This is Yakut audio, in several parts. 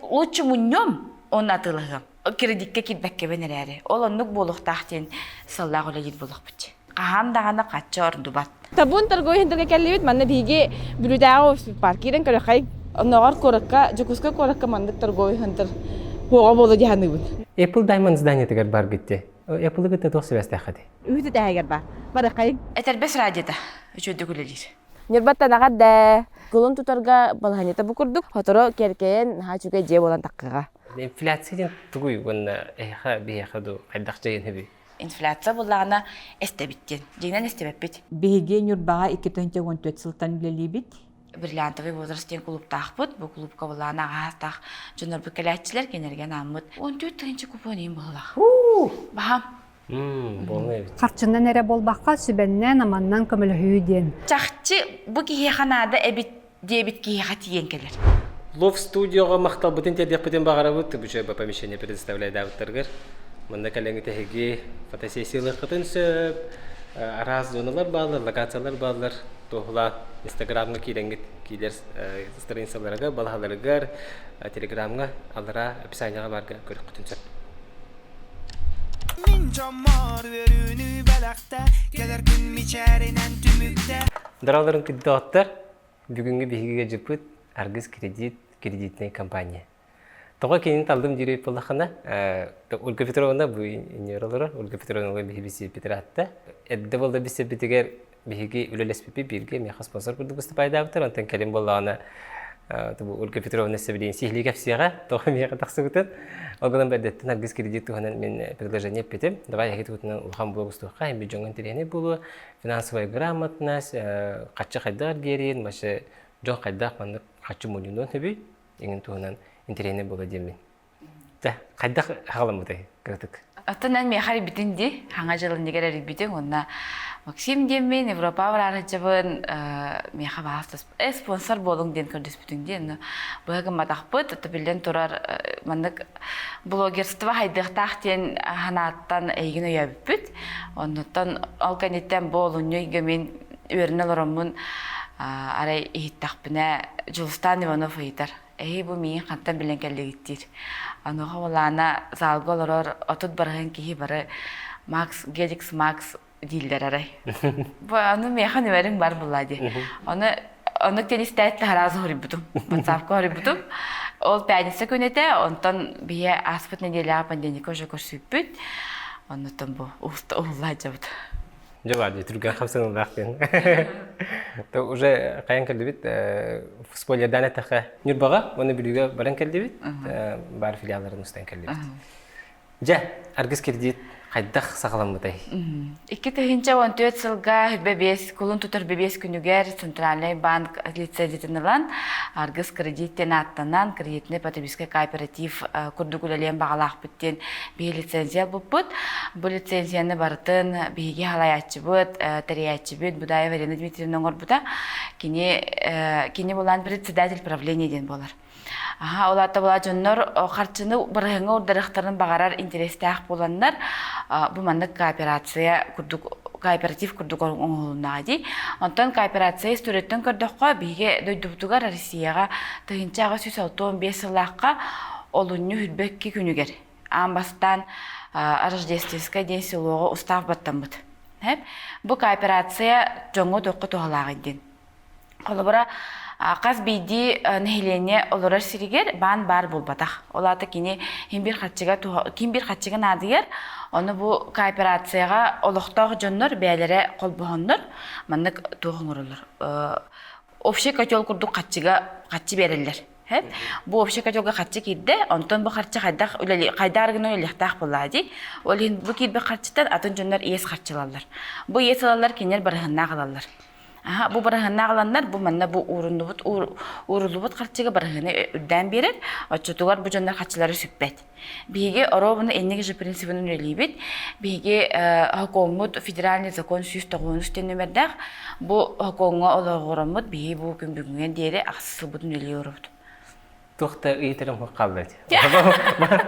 Лучше мунньуом, уонна атыылаһыам. Кредиккэ киирбэккэбин эрээри. Ол оннук буолуохтаах диэн сыллаах үлэлиир буолуохпут. Хаһан даҕаны хаччы ордубат. Табун торговый центрга кэллибит. Манна биһиги Бүлүүтээҕи офиспыт баар. Киирэн көрөххөй. Оннооҕор куоракка, Дьокуускай куоракка маннык торговый центр суоҕа буолуо дии саныыбын. Apple Diamond зданиетыгар баргыт дии. Apple-ы кытта туох сибээстээххитий? Үһүс этээһигэр баар. Барыаххайыҥ. Этэрбэс радиота үчүгэйдик үлэлиир. Ньурбаттан эҕэрдэ! Кулун тутарга балаһыанньата бу курдук, сотору киэркэйэн наһаа үчүгэй дьиэ буолан таххыаҕа. Инфляция диэн тугуй уонна эһиэхэ биһиэхэ дуу хайдах дьайан үһүбүй? Инфляция буоллаҕына эстэбит диэн. Дьиҥинэн эстибэппит. Биһиги Ньурбаҕа 214 сылтан үлэлиибит. Бриллиантовый возраст диэн кулууптаахпыт. Бу кулуупка былаана аҕаһаастаах дьоннорбут кэлээччилэр кинилэргэ анааммыт 14 тыһыынча купон иин быһылаах. Баһам. Буолуо эбит. Харчынан эрэ буолбакка, сүбэннэн-аманнан көмөлөһүү диэн. Чахчы бу киһиэхэ наада эбит диэбит киһиэхэ тиийэн кэлэр. Лов студияҕа махталбытын тиэрдиэхпитин баҕарабыт. Бу помещение предоставляйдаабыттаргар. Манна кэлэҥҥит эһиги фотосессиялыаххытын сөп. Араас зоналар бааллар, локациялар бааллар. Туоһулаан Инстаграмҥа киирэҥҥит киилэр страницаларыгар, балаһаларыгар, Телеграмҥа аллараа описанияҕа баарга көрүөххүтүн сөп. Мин дьоммор үөрүүнү бэлэхтэ, кэлэр күн мичээринэн түмүктэ. Доролорун күндү Бүгүҥҥү биһиги дьыппыт Аргыс кредит кредитнэй компания. Тоҕо кинини талдым диир буоллаххына, Ольга Петровна бу иннигэр олорор. Ольга Петровна биһи билсибиппит ыраатта. Эрдэ буолла билсибитигэр биһиги үлэлэспиппит бииргэ миэхэ спонсор курдук выступайдаабыттар. Онтон кэлин буоллаҕына Ольга Петровна сэбилиин сиһилии кэпсиэҕэ, тоҕо миэхэ тахсыбытын. Ол гынан бэрдэттэн Аргыс кредит туһунан мин предложение эппитим. Давай эһиги туһунан улахан блог устуохха, эми дьоҥҥо интэриэһинэй буолуо, финансовая грамотность, хаччы хайдах эргиэрин, вообще дьон хайдах маннык хаччы мунньунуон сөбүй, иҥин туһунан интэриэһинэй буолуо диэммин. Дьэ, хайдах хаҕаламмытай кыратык? Оттон эн миэхэ эрийбитиҥ дии, хаҥа дьыл иннигэр эрийбитиҥ уонна Максим диэммин Европаҕа бараары миэхэ баҕас спонсор буолуҥ диэн көрдөспүтүҥ дии. Онно быһа гымматахпыт, ото биллэн турар маннык блогерство хайдыахтаах диэн санааттан эйигин өйөөбүппүт. Оннуттан ол кэнниттэн бу олунньу ыйга мин үөрэнэ олороммун арай иһиттэхпинэ Дьулустаан Иванов ыйытар эһи бу миигин хантан билэн кэллигит диир. Онуоха Улаана залга олорор 30 барыһын киһи бары Макс, Геликс Макс дииллэр арай. Бу аны миэхэ нүмэриҥ бар буолла дии. Ону ону теннистээт таһараас хоруйбутум. Ватсапка хоруйбутум. Ол пятница күн этэ, онтон биһи ааспыт нэдиэлэҕэ понедельникка уже көрсүппүт. Оннуттан бу уһулла дьабыт. Дьэ баар дии, түргэн хамсаныылаах диэн. То уже хайан кэллибит, спойлердаан эттэххэ, Ньурбаҕа уонна Бүлүүгэ баран кэллибит, баар филиалларын устан кэллибит. Дьэ, Аргыс кредит хайдах саҕаламмытай? 2014 сылга 25 кулун тутар 5 күнүгэр Центральный банк лицензиятын ылан, Аргыс кредит диэн ааттанан, кредитный потребительский кооператив курдук үлэлиэн баҕалаахпыт диэн биһи лицензия ылбыппыт. Бу лицензияны барытын биһиги халайааччыбыт, тэрийээччибит Будаева Елена Дмитриевна оҥорбута. Кини кини булан председатель правления диэн буолар. Аха, ол аата була дьоннор харчыны бырыһыҥҥа урдарыахтарын баҕарар интэриэстээх буоланнар, бу маннык кооперация курдук кооператив курдук оҥоһулуннаҕа дии. Онтон кооперация историятын көрдөххө, биһиги дойдубутугар Россияҕа 1865 сыллаахха олунньу 22 күнүгэр аан бастаан Рождественское диэн селоҕа устаав баттаммыт. Бу кооперация дьоҥҥо туохха туһалааҕый диэн. Холобура, хас биирдии нэһилиэнньэ олорор сиригэр баан баар буолбатах. Ол аата кини ким биир харчыга ким биир харчыга наадыйар, ону бу кооперацияҕа олохтоох дьоннор бэйэлэрэ холбоһоннор маннык туох оҥороллор. Общий котел курдук харчыга харчы биэрэллэр. Бу общий котелга харчы киирдэ, онтон бу харчы хайдах үлэли хайдах гынан үлэлиэхтээх буоллаа дии. Ол иһин бу киирбит харчыттан атын дьоннор иэс харчылаллар. Бу иэс ылаллар кинилэр барыһыннаах ылаллар. Аха, бу барыһыннаах ыланнар, бу манна бу ууруннубут ууруллубут харчыга барыһыны үрдээн биэрэр, оччотугар бу дьоннор харчылары сүппэт. Биһиги оруобуна инник же принцибинэн үлэлиибит. Биһиги сокуоммут федеральный закон 109 диэн нүмердээх. Бу сокуоҥҥа олоҕураммыт биһиги бу күн бүгүҥҥэ диэри ахсыс сылбытын үлэлии олоробут. Туох да ыйытарым суох хаалла ити.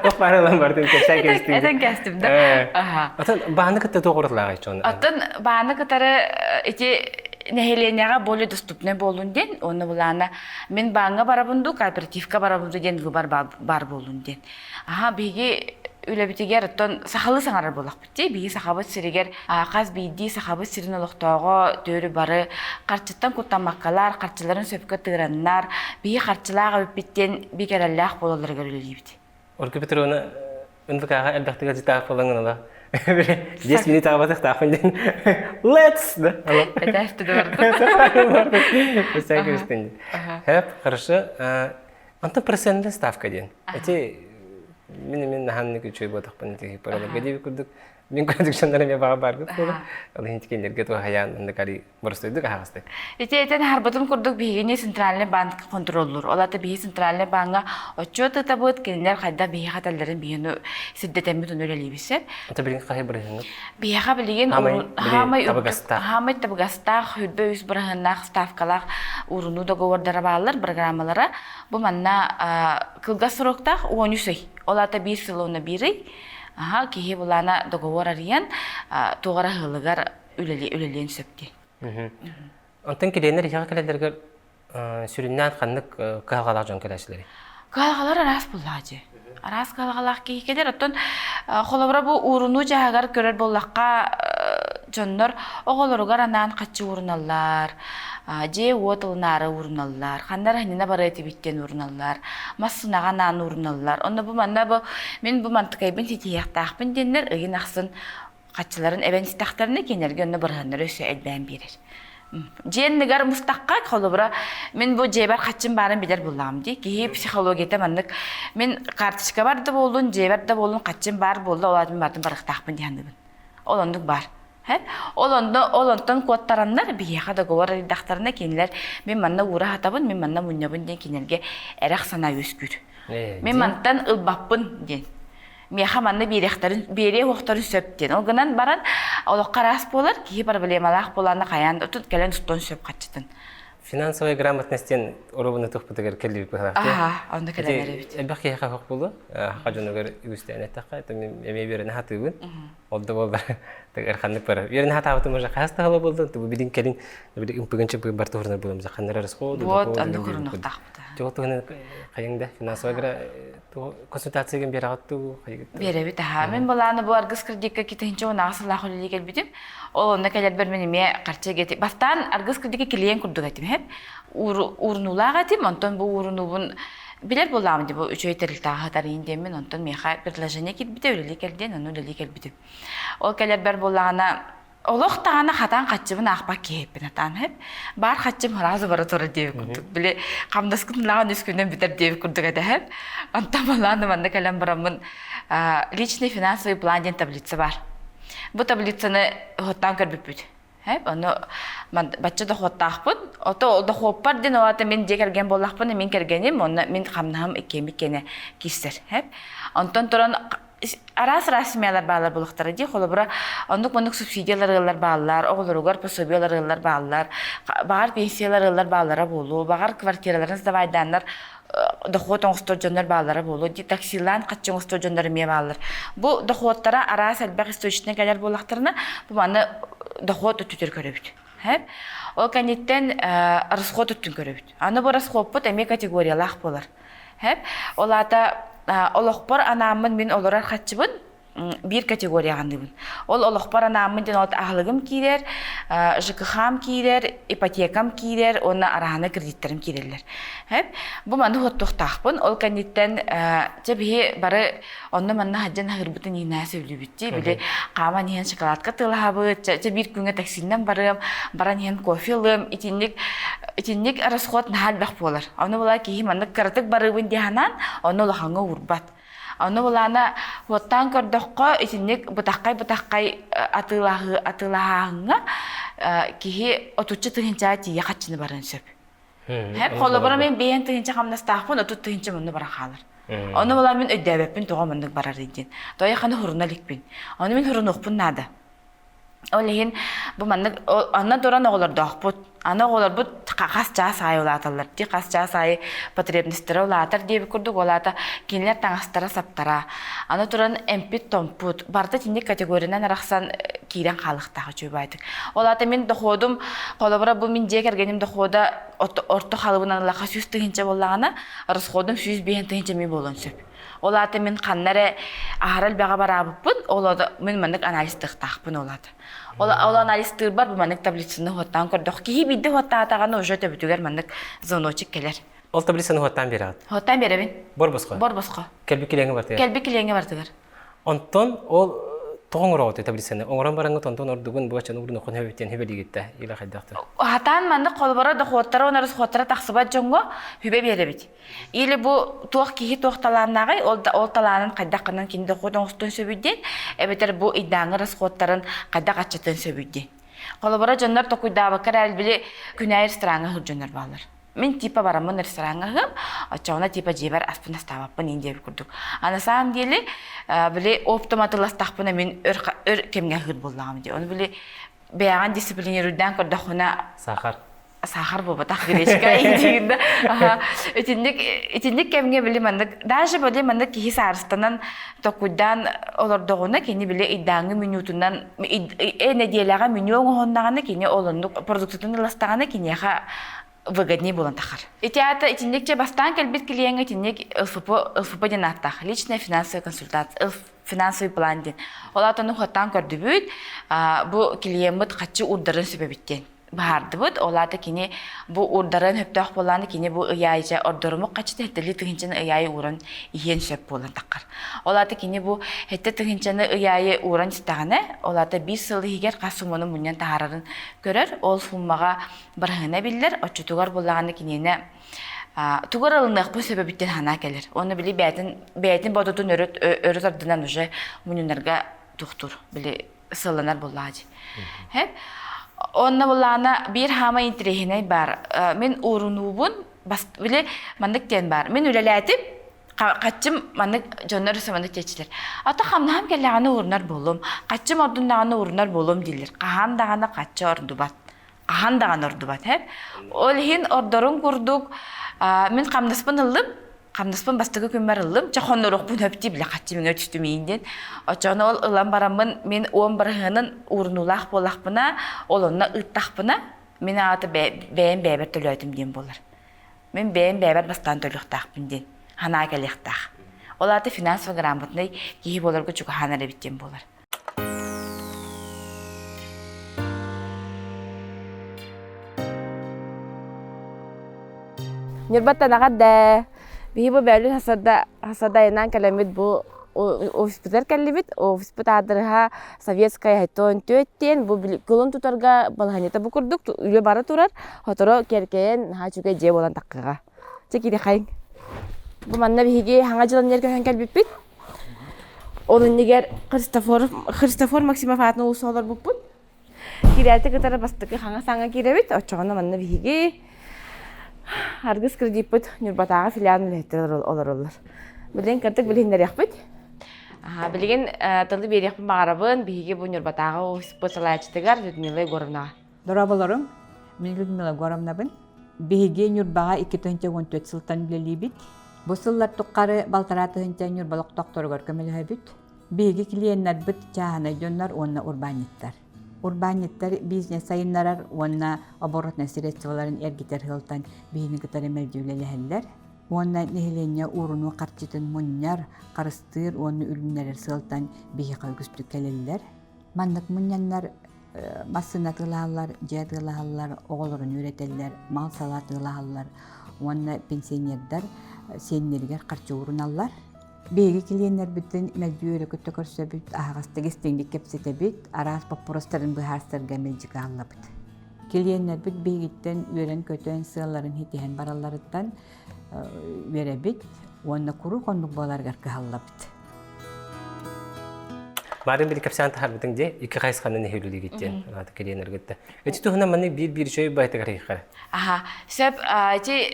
Туох баар ылан бардым кэпсээн кэбистим. Этэн кэстим да. Атын бааны кытта туох уратылааҕый чон? Атын бааны кытары ити нэһилиэнньэҕэ более доступный буоллун диэн, уонна былаана мин бааҥҥа барабын дуу, кооперативка барабын дуу диэн выбор баар буоллун диэн. Аха, биһиги үлэбитигэр оттон сахалыы саҥарар буоллахпыт дии. Биһиги Сахабыт сиригэр хас биирдии Сахабыт сирин олохтооҕо түөрү бары харчыттан куттаммаккалар, харчыларын сөпкө тыыраннар, биһи харчылаах эбиппит диэн биир эрэллээх буолалларыгар үлэлиибит. Ольга Петровна НВК-ҕа элбэхтик ыалдьыттаах буолаҥын ыла. 10 минут аҕабатыхтаахпын диэн. Let's! Да? Этээсти да бардым. Хэп, хорошо. Онтон процентная ставка диэн. Эти мин мин наһааннык үчүгэй буотахпын ити параларга диэбит курдук мин курдук дьоннор эмиэ баҕа бааргыт буолар. Ол иһин кинилэргэ туһайаан оннук ари боростуойдук аһаҕастык. Ити этэн аһарбытым курдук биһигини центральный банк контроллуур. Ол аата биһи центральный бааҥҥа отчуот ыытабыт, кинилэр хайдах биһиэхэ этэллэрин биһини сирдэтэммит ону үлэлиибит сөп. Ата билигин хаһы бырыһыҥҥыт? Биһиэхэ билигин хаамай табыгастаах хаамай табыгастаах хүрбэ үс бырыһыаннаах ставкалаах уурунуу договордара бааллар, программалара. Бу манна кылгас сроктаах 13 ый. Ол аата биир сыл уонна биир ый. Аха, киһи булаана договор арыйан туох эрэ ыһылыгар үлэлиэн сөп диэн. Онтон килиэннэр иһэҕэ кэлэллэригэр сүрүннээн ханнык кыһалҕалаах дьон кэлээччилэрий? Кыһалҕалар араас буоллаҕа дии. Араас кыһалҕалаах киһи кэлэр. Оттон холобура бу уурунуу дьаһагар көрөр буоллахха дьоннор оҕолоругар анаан хаччы ууруналлар, дьиэ-уот ылынаары ууруналлар, ханна эрэ ханньына барыа этибит диэн ууруналлар, массыынаҕа анаан ууруналлар. Онно бу манна бу мин бу мантыкайбын ситиһиэхтаахпын диэннэр ыйын ахсын хаччыларын эбэн истэхтэринэ кинилэргэ онно бырыһыаннара өссө элбээн биэрэр. Дьиэннигэр мустахха, холобура, мин бу дьиэбэр хаччым баарын билэр буллаҕым дии. Киһи психологията маннык мин карточкабар да буоллун, дьиэбэр да буоллун хаччым баар буолла, ол аатын баартын барыахтаахпын дии саныыбын. Ол оннук баар. Ол онно ол онтон куоттараннар биһиэхэ договор арыйдахтарына кинилэр мин манна уура хатабын, мин манна мунньабын диэн кинилэргэ эрэх санаа үөскүүр. Мин мантан ылбаппын диэн. Миэхэ манна биэриэхтэрин биэриэ уохтарын сөп диэн. Ол гынан баран олоххо араас буолар, киһи проблемалаах буолаана хайаан да тут кэлэн устуон сөп хаччытын. Финансовая грамотность диэн оруобуна тухпутугар кэллибит быһалаах. Аха, онно кэлэн эрэбит. Элбэх киһиэхэ хох буолуо. Хаха дьонугар үгүстээн эттэххэ, эмиэ үөрэнэ хатыыбын. Ол да буоллар ырханнык барар. Үөрэнэ хатаабытым уже хас да сыла буолла. Бу билин кэлин били ымпыгын чымпыгын бар туһурунар буолам. Ханнар расходу. Вот, онно курунуктаахпыт. Чого туһунан хайың да финансовая консультацияга биэрэҕит дуу? Биэрэбит аһаа. Мин былааны бу аргыс кредикка китинчэ унаҕа сылаах үлэлии кэлбитим. Ол онно кэлэрбэр мин эмиэ харчы эгэти. Бастаан аргыс кредикка клиент курдук этим хэп. Уурунуулаах этим, онтон бу уурунуубун билэр буоллаҕым дии бу үчүгэй тэрилтэҕэ хатарыйын диэммин, онтон миэхэ предложение киирбитэ, үлэлии кэл диэн, ону үлэлии кэлбитим. Ол кэлэрбэр буоллаҕына олох даҕаны хатаан хаччыбын аахпат киһиппин атаан хэп. Баар хаччым сразу бара турар диэбит курдук. Били хамнаскын лаҕан үс күнүнэн бүтэр диэбит курдук этэ хэп. Онтон балааны манна кэлэн бараммын личный финансовый план диэн таблица бар. Бу таблицаны уһуттаан көрбүппүт. Хэп, ону бачча дохуоттаахпын. Ото дохуоппар диэн ол аата мин дьиэ кэргэн буоллахпына мин кэргэним, онно мин хамнаһым иккиэн иккиэнэ киирсэр. Хэп. Онтон туран араас-араас семьялар бааллар буолуохтара дии. Холобура, оннук-маннык субсидиялар ыаллар бааллар, оҕолоругар пособиелар ыаллар бааллар, баҕар пенсиялар ыаллар бааллара буолуо, баҕар квартираларын сдавайдааннар дохуот оҥостор дьоннор бааллара буолуо, таксилаан хаччы оҥостор дьоннор эмиэ бааллар. Бу дохуоттара араас элбэх источник кэлэр буоллахтарына, бу маны дохуот өттүтүр көрөбүт. Ол кэнниттэн расход өттүн көрөбүт. Аны бу расходпут эмиэ категориялаах буолар. Ол аата олохпор анааммын мин олорор хаччыбын биир категорияҕа аныыбын. Ол олохпор анааммын диэн ол аһылыгым киирэр, ЖКХ-м киирэр, ипотекам киирэр уонна араһана кредиттэрим киирэллэр. Бу маны уоттуохтаахпын. Ол кэнниттэн чэ биһи бары онно-манна сылдьан аһыырбытын иинээ сөбүлүүбүт дии. Били хааман иһэн шоколадка тыалаһабыт, чэ биир күҥҥэ таксиннан барыам, баран иһэн кофе ылыам. Итинник итинник расход наһаа элбэх буолар. Ону була киһи маннык кыратык барыыбын дии санаан, онно улахаҥҥа уурбат. Ону былаана уоттаан көрдөххө, итинник бытаххай-бытаххай атыылаһыы атыылаһааһыҥҥа киһи отучча тыһыынчаҕа тиийэ хаччыны барыан сөп. Хэп холобура мин биэһин тыһыынча хамнастаахпын, 30 тыһыынча мунну баран хаалар. Ону була мин өйдөөбөппүн тоҕо маннык барарый диэн. Тоҕо ханы хуруна иликпин. Ону мин хурунуохпун наада. Ол иһин бу маннык онно туран оҕолордоохпут. Аны оҕолорбут хас чаас аайы улааталлар дии, хас чаас аайы потребностара улаатар диэбит курдук, ол аата кинилэр таҥастара-саптара. Аны туран эмпит-томпут, барыта итинник категориянан арахсан. киирэн хаалыахтаах үчүгэй баайдык. Ол аата мин доходум, холобура бу мин дьиэ кэргэним дохода орто халыбынан ыллахха 100 тыһыынча буоллаҕына, расходум 105 тыһыынча эмиэ буолуон сөп. Ол аата мин ханна эрэ аһара элбэҕи бараабыппын, ол мин маннык анализтыахтаахпын ол аата. Ол, ол анализтыырбар бу маннык таблицаны уһаттаан көрдөх. Киһи биирдэ уһаттаатаҕына уже төбөтүгэр маннык звоночек кэлэр. Ол таблицаны уһаттаан биэрэҕит? Уһаттаан биэрэбин. Бор босхо? Бор босхо. Кэлбит килиэҥҥэ бартыгар? Кэлбит килиэҥҥэ бартыгар. Онтон ол тоҕо оҥороҕут таблицаны? Оҥорон бараҥҥыт онтон ордугун бу аччаны уурунуоххун сөбүттэн сүбэлиигит да или хайдахтар? Хатаан маннык холобура дохуоттара уонна расходтара тахсыбат дьоҥҥо сүбэ биэрэбит. Или бу туох киһи туох талааннааҕый, ол, ол талаанын хайдах гынан кини дохуот оҥостуон сөбүй диэн, эбэтэр бу ыйдааҥы расходтарын хайдах аччатыан сөбүй диэн. Холобура дьоннор токуйдаабакка эрэ били күнээйи рестораҥҥа аһыыр дьоннор бааллар. Мин типа бараммын рестораҥҥа аһыам, оччоҕуна типа дьиэбэр аспын астаабаппын иин диэбит курдук. А на самом деле били оптом атыластахпына мин өр, өр кэмҥэ аһыыр буоллаҕым дии. Ону били бэйэҕин дисциплинируйдаан көрдөххүнэ Сахар. сахар буолбатах гречка иитигин да итинник итинник кэмҥэ били маннык даже били маннык киһи саарыстанан токуйдаан олордоҕуна кини били ыйдааҥҥы менютунан нэдиэлэҕэ меню оҥоһуннаҕына кини ол оннук продуктытын ыластаҕына киниэхэ выгоднее буолан тахар. Ити аата итинник чэ бастаан кэлбит клиеҥҥэ итинник ЛФП ЛФП диэн ааттаах личная финансовая консультация финансовый план диэн. Ол аата ону хаттаан көрдүбүт бу клиеммыт хаччы уурдарын сөбөбүт диэн баһаардыбыт. Ол аата кини бу уурдаран сөптөөх буоллааны кини бу ыйаайча ордорумук хаччыта хэттэлии тыһыынчаны ыйаайы ууран иһиэн сөп буолан таххар. Ол аата кини бу хэттэ тыһыынчаны ыйаайы ууран истэҕинэ, ол аата биир сыл иһигэр хас сумманы мунньан таһаарарын көрөр. Ол суммаҕа барыһына биллэр. Оччотугар буоллаҕына киниэнэ тугу эрэ ылыныахпын сөбөбүттэн санаа кэлэр. Уонна били бэйэтин бэйэтин бодотун өрө өрө тардынан уже мунньунарга тухтур били сылланар буоллаҕа дии. Хэп. Онно буллаана биир хаама интэриэһинэй баар. Мин уурунуубун били маннык диэн баар. Мин үлэлээтим, хаччым маннык дьоннор өссө маннык диэччилэр. Ата хамнаһым кэллэҕинэ уурунар буолуом, хаччым ордуннаҕына уурунар буолуом дииллэр. Хаһан даҕаны хаччы ордубат. Хаһан даҕаны ордубат, хэп. Ол иһин ордорун курдук мин хамнаспын ыллым, хамнаспын бастакы күммэр ыллым, чэ хонноруохпун сөп дии, бile хаччы миҥэ түстүм иин диэн. Оччоҕуна ол ылан бараммын мин 10 бырыһыанын уурунуулаах буоллахпына, ол онно ыыттахпына, мин аата бэйэм бэйэбэр төлөөтүм диэн буолар. Мин бэйэм бэйэбэр бастаан төлүөхтаахпын диэн санаа кэлиэхтээх. Ол аата финансово грамотнай киһи буоларга чугаһаан эрэбит диэн буолар. Ньурбаттан эҕэрдэ! Биһи бу бөөлүүн хасарда хасардайынан кэлэммит бу офиспытыгар кэллибит. Офиспыт аадырыһа Советская 74 диэн бу кулун тутарга балаһанньата бу курдук үлэ бара турар. Сотору кэркэйэн наһаа үчүгэй дьиэ буолан таххыаҕа. Чэ киириэххэйиҥ. Бу манна биһиги хаҥа дьылын көһөн кэлбиппит. Ол иннигэр Христофор Христофор Максимов аатын уулусса олорбуппут. Киирээти кытары бастакы хаҥас аҥа киирэбит. Оччоҕуна манна биһиги Аргыс кредиппыт Ньурбатааҕы филиалын үлэһиттэрэ олороллор. Билигин кырдык билиһиннэриэхпит. Билигин тылы биэриэхпин баҕарабын. Биһиги бу Ньурбатааҕы офиспыт салайааччытыгар Людмила Егоровнаҕа. Дорооболоруҥ. Мин Людмила Егоровнабын. Биһиги Ньурбаҕа 2014 сылтан үлэлиибит. Бу сыллар тухары балтараа тыһыынча Ньурба олохтоохторугар көмөлөһөбүт. Биһиги клиеннарбыт чааһынай дьоннор уонна урбаанньыттар. Урбаанньыттар бизнес сайыннарар уонна оборотнай средстволарын эргитэр сылтан биһини кытары мэлдьи үлэлэһэллэр. Уонна нэһилиэнньэ уурунуу харчытын мунньар, харыстыыр уонна үлүннэрэр сыалтан биһиэхэ үгүстүк кэлэллэр. Маннык мунньаннар массыына атыылаһаллар, дьиэ атыылаһаллар, оҕолорун үөрэтэллэр, мал-сал атыылаһаллар уонна пенсионердар сиэннэригэр харчы ууруналлар. Биһиги клиеннэрбитин мэлдьи үөрэ-көтө көрсөбүт, аһаҕастык истиҥник кэпсэтэбит, араас боппуруостарын быһаарсарга мэлдьи кыһаллабыт. Клиеннэрбит биһигиттэн үөрэн-көтөн, сыалларын ситиһэн баралларыттан үөрэбит уонна куруук оннук буоларыгар кыһаллабыт. Баарын били кэпсээн таһаарбытыҥ дии, икки хайысханан иһилүүлүүгүт диэн клиеннэргитте. Ити туһунан маннык биир-биир үчүгэй байтыгар иһиэххэ. Аха, сөп ити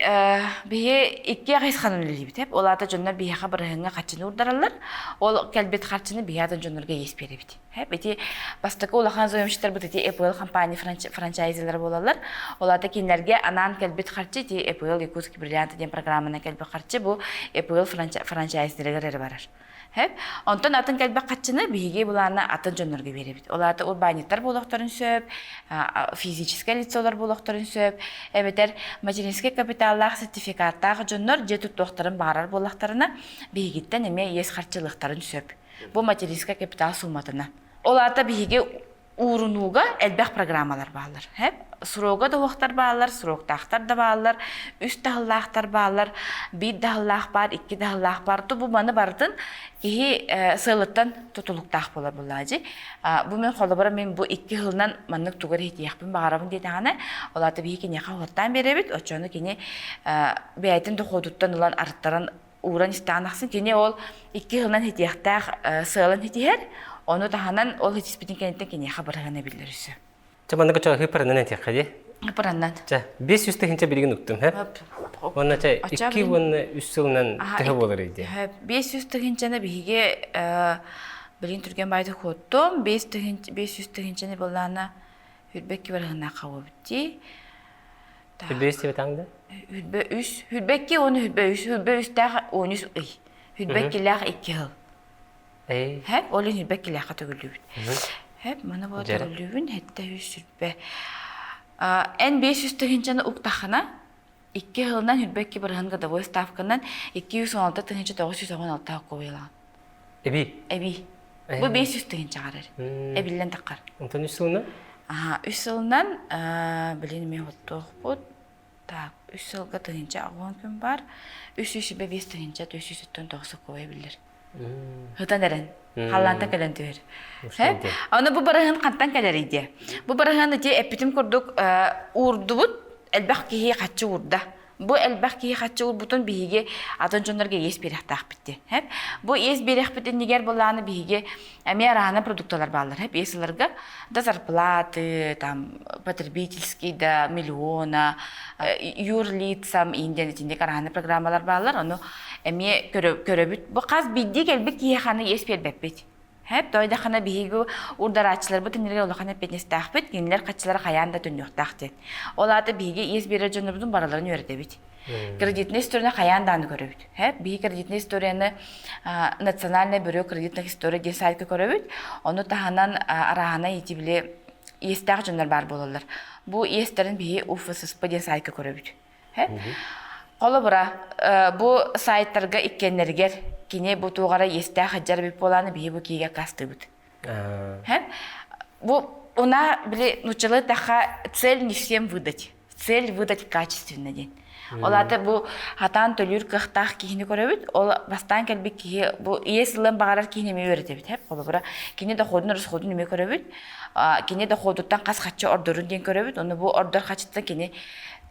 биһи икки хайысханан үлэлиибит эп. Ол аата дьоннор биһиэхэ бырыһыҥҥа харчыны уурдараллар. Ол кэлбит харчыны биһи атын дьоннорго иэс биэрэбит. Хэп ити бастакы улахан заемщиктарбыт ити ЭПЛ компания франчайзилара буолаллар. Ол аата кинилэргэ анаан кэлбит харчы ити ЭПЛ Якутский бриллиант диэн программанан кэлбит харчы бу ЭПЛ франчайзиларыгар эрэ барар. Хэп. Онтон атын кэлбит харчыны биһиги биһиги былаана атын дьоннорго биэрэбит. Ол аата урбаанньыттар буолуохтарын сөп, физическэй лицолар буолуохтарын сөп, эбэтэр материнскай капиталлаах сертификаттаах дьоннор дьиэ туттуохтарын баҕарар буоллахтарына, биһигиттэн эмиэ иэс харчылыахтарын сөп. Бу материнскай капитал сууматынан. Ол аата биһиги уурунууга элбэх программалар бааллар. Срога да уохтар бааллар, сроктаахтар да бааллар, үс таһыллаахтар бааллар, биир таһыллаах баар, икки таһыллаах баар. Бу маны барытын киһи сыалыттан тутулуктаах буолар булаажы. Бу мен холобура мен бу икки сылынан маннык тугар иһитиэхпин баҕарабын диэтэҕинэ, ол аата биһи киниэхэ уоттаан биэрэбит, оччону кини бэйэтин доходуттан ылан арыттаран ууран истэҕин ахсын кини ол икки сылынан хитиэхтээх сыалын хитиһэр, ону таһынан ол хитиспитин кэнниттэн киниэхэ бырыһыана биллэр үсү. Чэ, маннык чэ хыппарынан этиэххэ дии. Хыппараннан. Чэ, 500 тыһыынча билигин уктум, һэ? Уонна чэ, икки уонна үс сылынан төһө буолар дии? 500 тыһыынчаны биһиги билигин түргэн баайда хуоттум, 500 тыһыынчаны былаана хүрбэкки барыһынаахха буолбут дии. Хүрбэ үс диэбэтаҥ да? Хүрбэ үс, хүрбэ икки уонна хүрбэ үс, хүрбэ үстээх он үс ый. Хүрбэ иккилээх икки сыл. Хэп, ол иһин хүрбэ иккилээххэ төгүллүүбүт. Хэп, маны буола төгүллүүбүн, хэттэ үс сүрбэ. Эн 500 тыһыынчаны уктаххына, икки сылынан хүрбэ икки бырыһын годовой ставканан 216 тыһыынча 916 хоккуйалаҕын. Эби. Эби. Бу 500 тыһыынчаҕар эр. Эбиллэн таххар. Онтон үс сылынан? Аха, үс сылынан, билин эмиэ оттуохпут. Так, үс сылга тыһыынча аҕуон күн бар. Үс үс сүбэ биэс тыһыынча үс үс өттөн тоҕус сокуобай биллэр. Хытан эрэн. Халлаанта кэлэн түһэр. Аны бу барыһын хантан кэлэрий диэ. Бу барыһын ити эппитим курдук уурдубут элбэх киһи хаччы уурда. Бу элбэх киһи хаччы уурбутун биһиги атын дьоннорго иэс биэриэхтээхпит диэн. Бу иэс биэриэхпит иннигэр былааны биһиги эмиэ араана продукталар бааллар. Иэс ыларга да зарплаты, там потребительский да миллиона, юрлицам индиан итинник араана программалар бааллар. Ону эмиэ көрөбүт. Бу хас биирдии кэлбит киһиэхэ аны иэс биэрбэппит. Хэп, дойдахана биһиги урдарааччыларбыт иннилэргэ улахан эппиэтинэстээхпит, кинилэр хаччылара хайаан да төннүөхтээх диэн. Ол аата биһиги иэс биэрэр дьоннорбутун барыларын үөрэтэбит. Кредитнэй историяны хайаан дааны көрөбүт. Хэп, биһиги кредитнэй историяны Национальное бюро кредитных историй диэн сайтка көрөбүт. Ону таһынан арааһына ити били иэстээх дьоннор баар буолаллар. Бу иэстэрин биһи УФССП диэн сайтка көрөбүт. Холобура, бу сайтарга иккиэннэригэр кини бу туоҕара иэстээх сылдьар эбит буолааны биһи бу киигэ аккаастыыбыт. Бу уна били нуччалыы таха цель не всем выдать, цель выдать качественно диэн. Ол аата бу хатаан төлүүр кыахтаах киһини көрөбүт, ол бастаан кэлбит киһи бу иэс ылыан баҕарар киһини эмиэ үөрэтэбит. Холобура, кини доходун расходун эмиэ көрөбүт, кини доходуттан хас хаччы ордорун диэн көрөбүт, ону бу ордор хаччыттан кини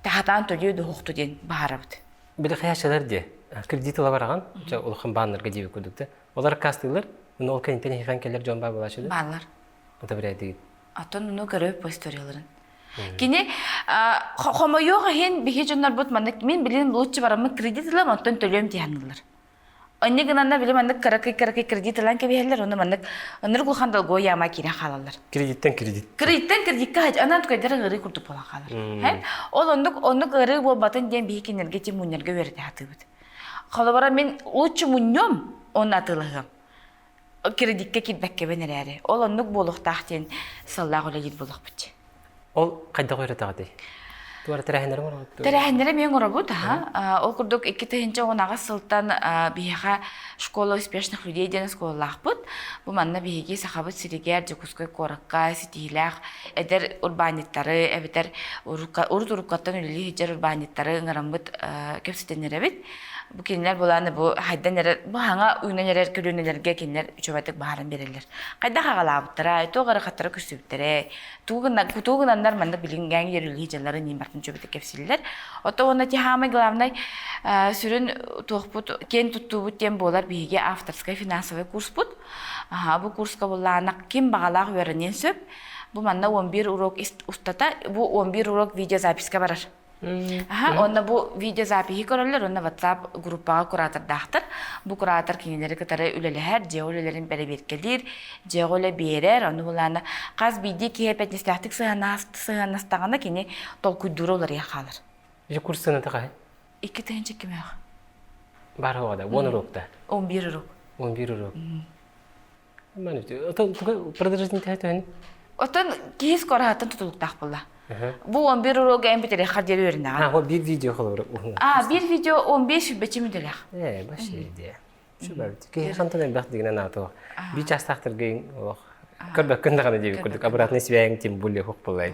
Таһатаан төлүө дуһуохту диэн баһарабыт. Били хайачылар диэ кредит ыла бараҕан, чэ улахан бааннарга диэбит курдук да. Олар аккаастыыллар, уну ол кэнниттэн иһихэн кэлэр дьон баар буолааччы да. Бааллар. Ата бирээдигит. Атын уну көрөп по историяларын. Кини хомойуох иһин биһи дьоннорбут маннык мин билин лучше бараммыт кредит ылам, онтон төлүөм диһанылар. Онньу гынанна били маннык кыракый-кыракый кредит ылан кэбиһэллэр, ону маннык ынырык улахан долгуо яма киирэн хаалаллар. Кредиттэн кредит. Кредиттэн кредиккэ анан тукайдара ыарыы курдук буолан хаалар. Ол оннук оннук ыарыы буолбатын диэн биһи кинилэргэ ти мунньарга үөрэтэ сатыыбыт. Холобура мин лучше мунньуом, онно атыылаһыам. Кредиккэ киирбэккэбин эрээри. Ол оннук буолуохтаах диэн сыллаах үлэлиир буолуохпут. Ол хайдах үөрэтэҕитий? Туора тэрээһиннэри оҥоробут дуо? Тэрээһиннэри эмиэ оҥоробут, аха. Ол курдук 2018 сылтан биһиэхэ «Школа успешных людей» диэн оскуолалаахпыт. Бу манна биһиги Сахабыт сиригэр, Дьокуускай куоракка ситиһиилээх эдэр урбаанньыттары эбэтэр урут-уруккаттан үлэлии сылдьар урбаанньыттары ыҥыраммыт кэпсэтиннэрэбит. Бу кинилэр булааны бу хайдан эрэр, бу хаҥа үүнэн эрэр көлүөнэлэргэ кинилэр үчүгэйдик баһаран биэрэллэр. Хайдах аҕалаабыттара, туох ыарахаттары көрсүбүттэрэ, тугу гынаннар маннык билиҥҥээҥ ерүлүһи дьалларын ньимартын чөбүтэ кэпсиллэр. Ото уонна ти хаамай главнай сүрүн туохпут киэн туттуубут диэн буолар биһиги авторскай финансовый курспут. Аха, бу курска буллаанах ким баҕалаах үөрэниэн сөп. Бу манна 11 урок устата, бу 11 урок видеозаписка барар. Аха, онно бу видеозапиһи көрөллөр, онно WhatsApp группаҕа куратордаахтар. Бу куратор кинилэри кытары үлэлэһэр, дьиэ үлэлэрин бэрэбиэркэлиир, дьиэҕэ үлэ биэрэр, ону булаана хас биирдии киһи эппиэтинэстээхтик сыһыаннастаҕына кини толкуйдуура уларыйа хаалар. Ити курс сыаната хаһан? 2 тыһыынча кимээх. Бар оҕода, 10 урокта. 11 урок. 11 урок. Продолжительность төһөнүй? Оттон киһи скороһаттан тутулуктаах буолла. Бу 11 уруога эн бүтэриэххэр диэри үөрэнэҕин. А, биир видео холобура. А, биир видео 15 сүбэчи мүдэлэх. Ээ, баш идея. Сүбэбит. Киһи хантан элбэх дигинэн аатыах. Биир чаастаахтарга олох көрбөккүн даҕаны диэбит курдук обратный связь тем более хук булай.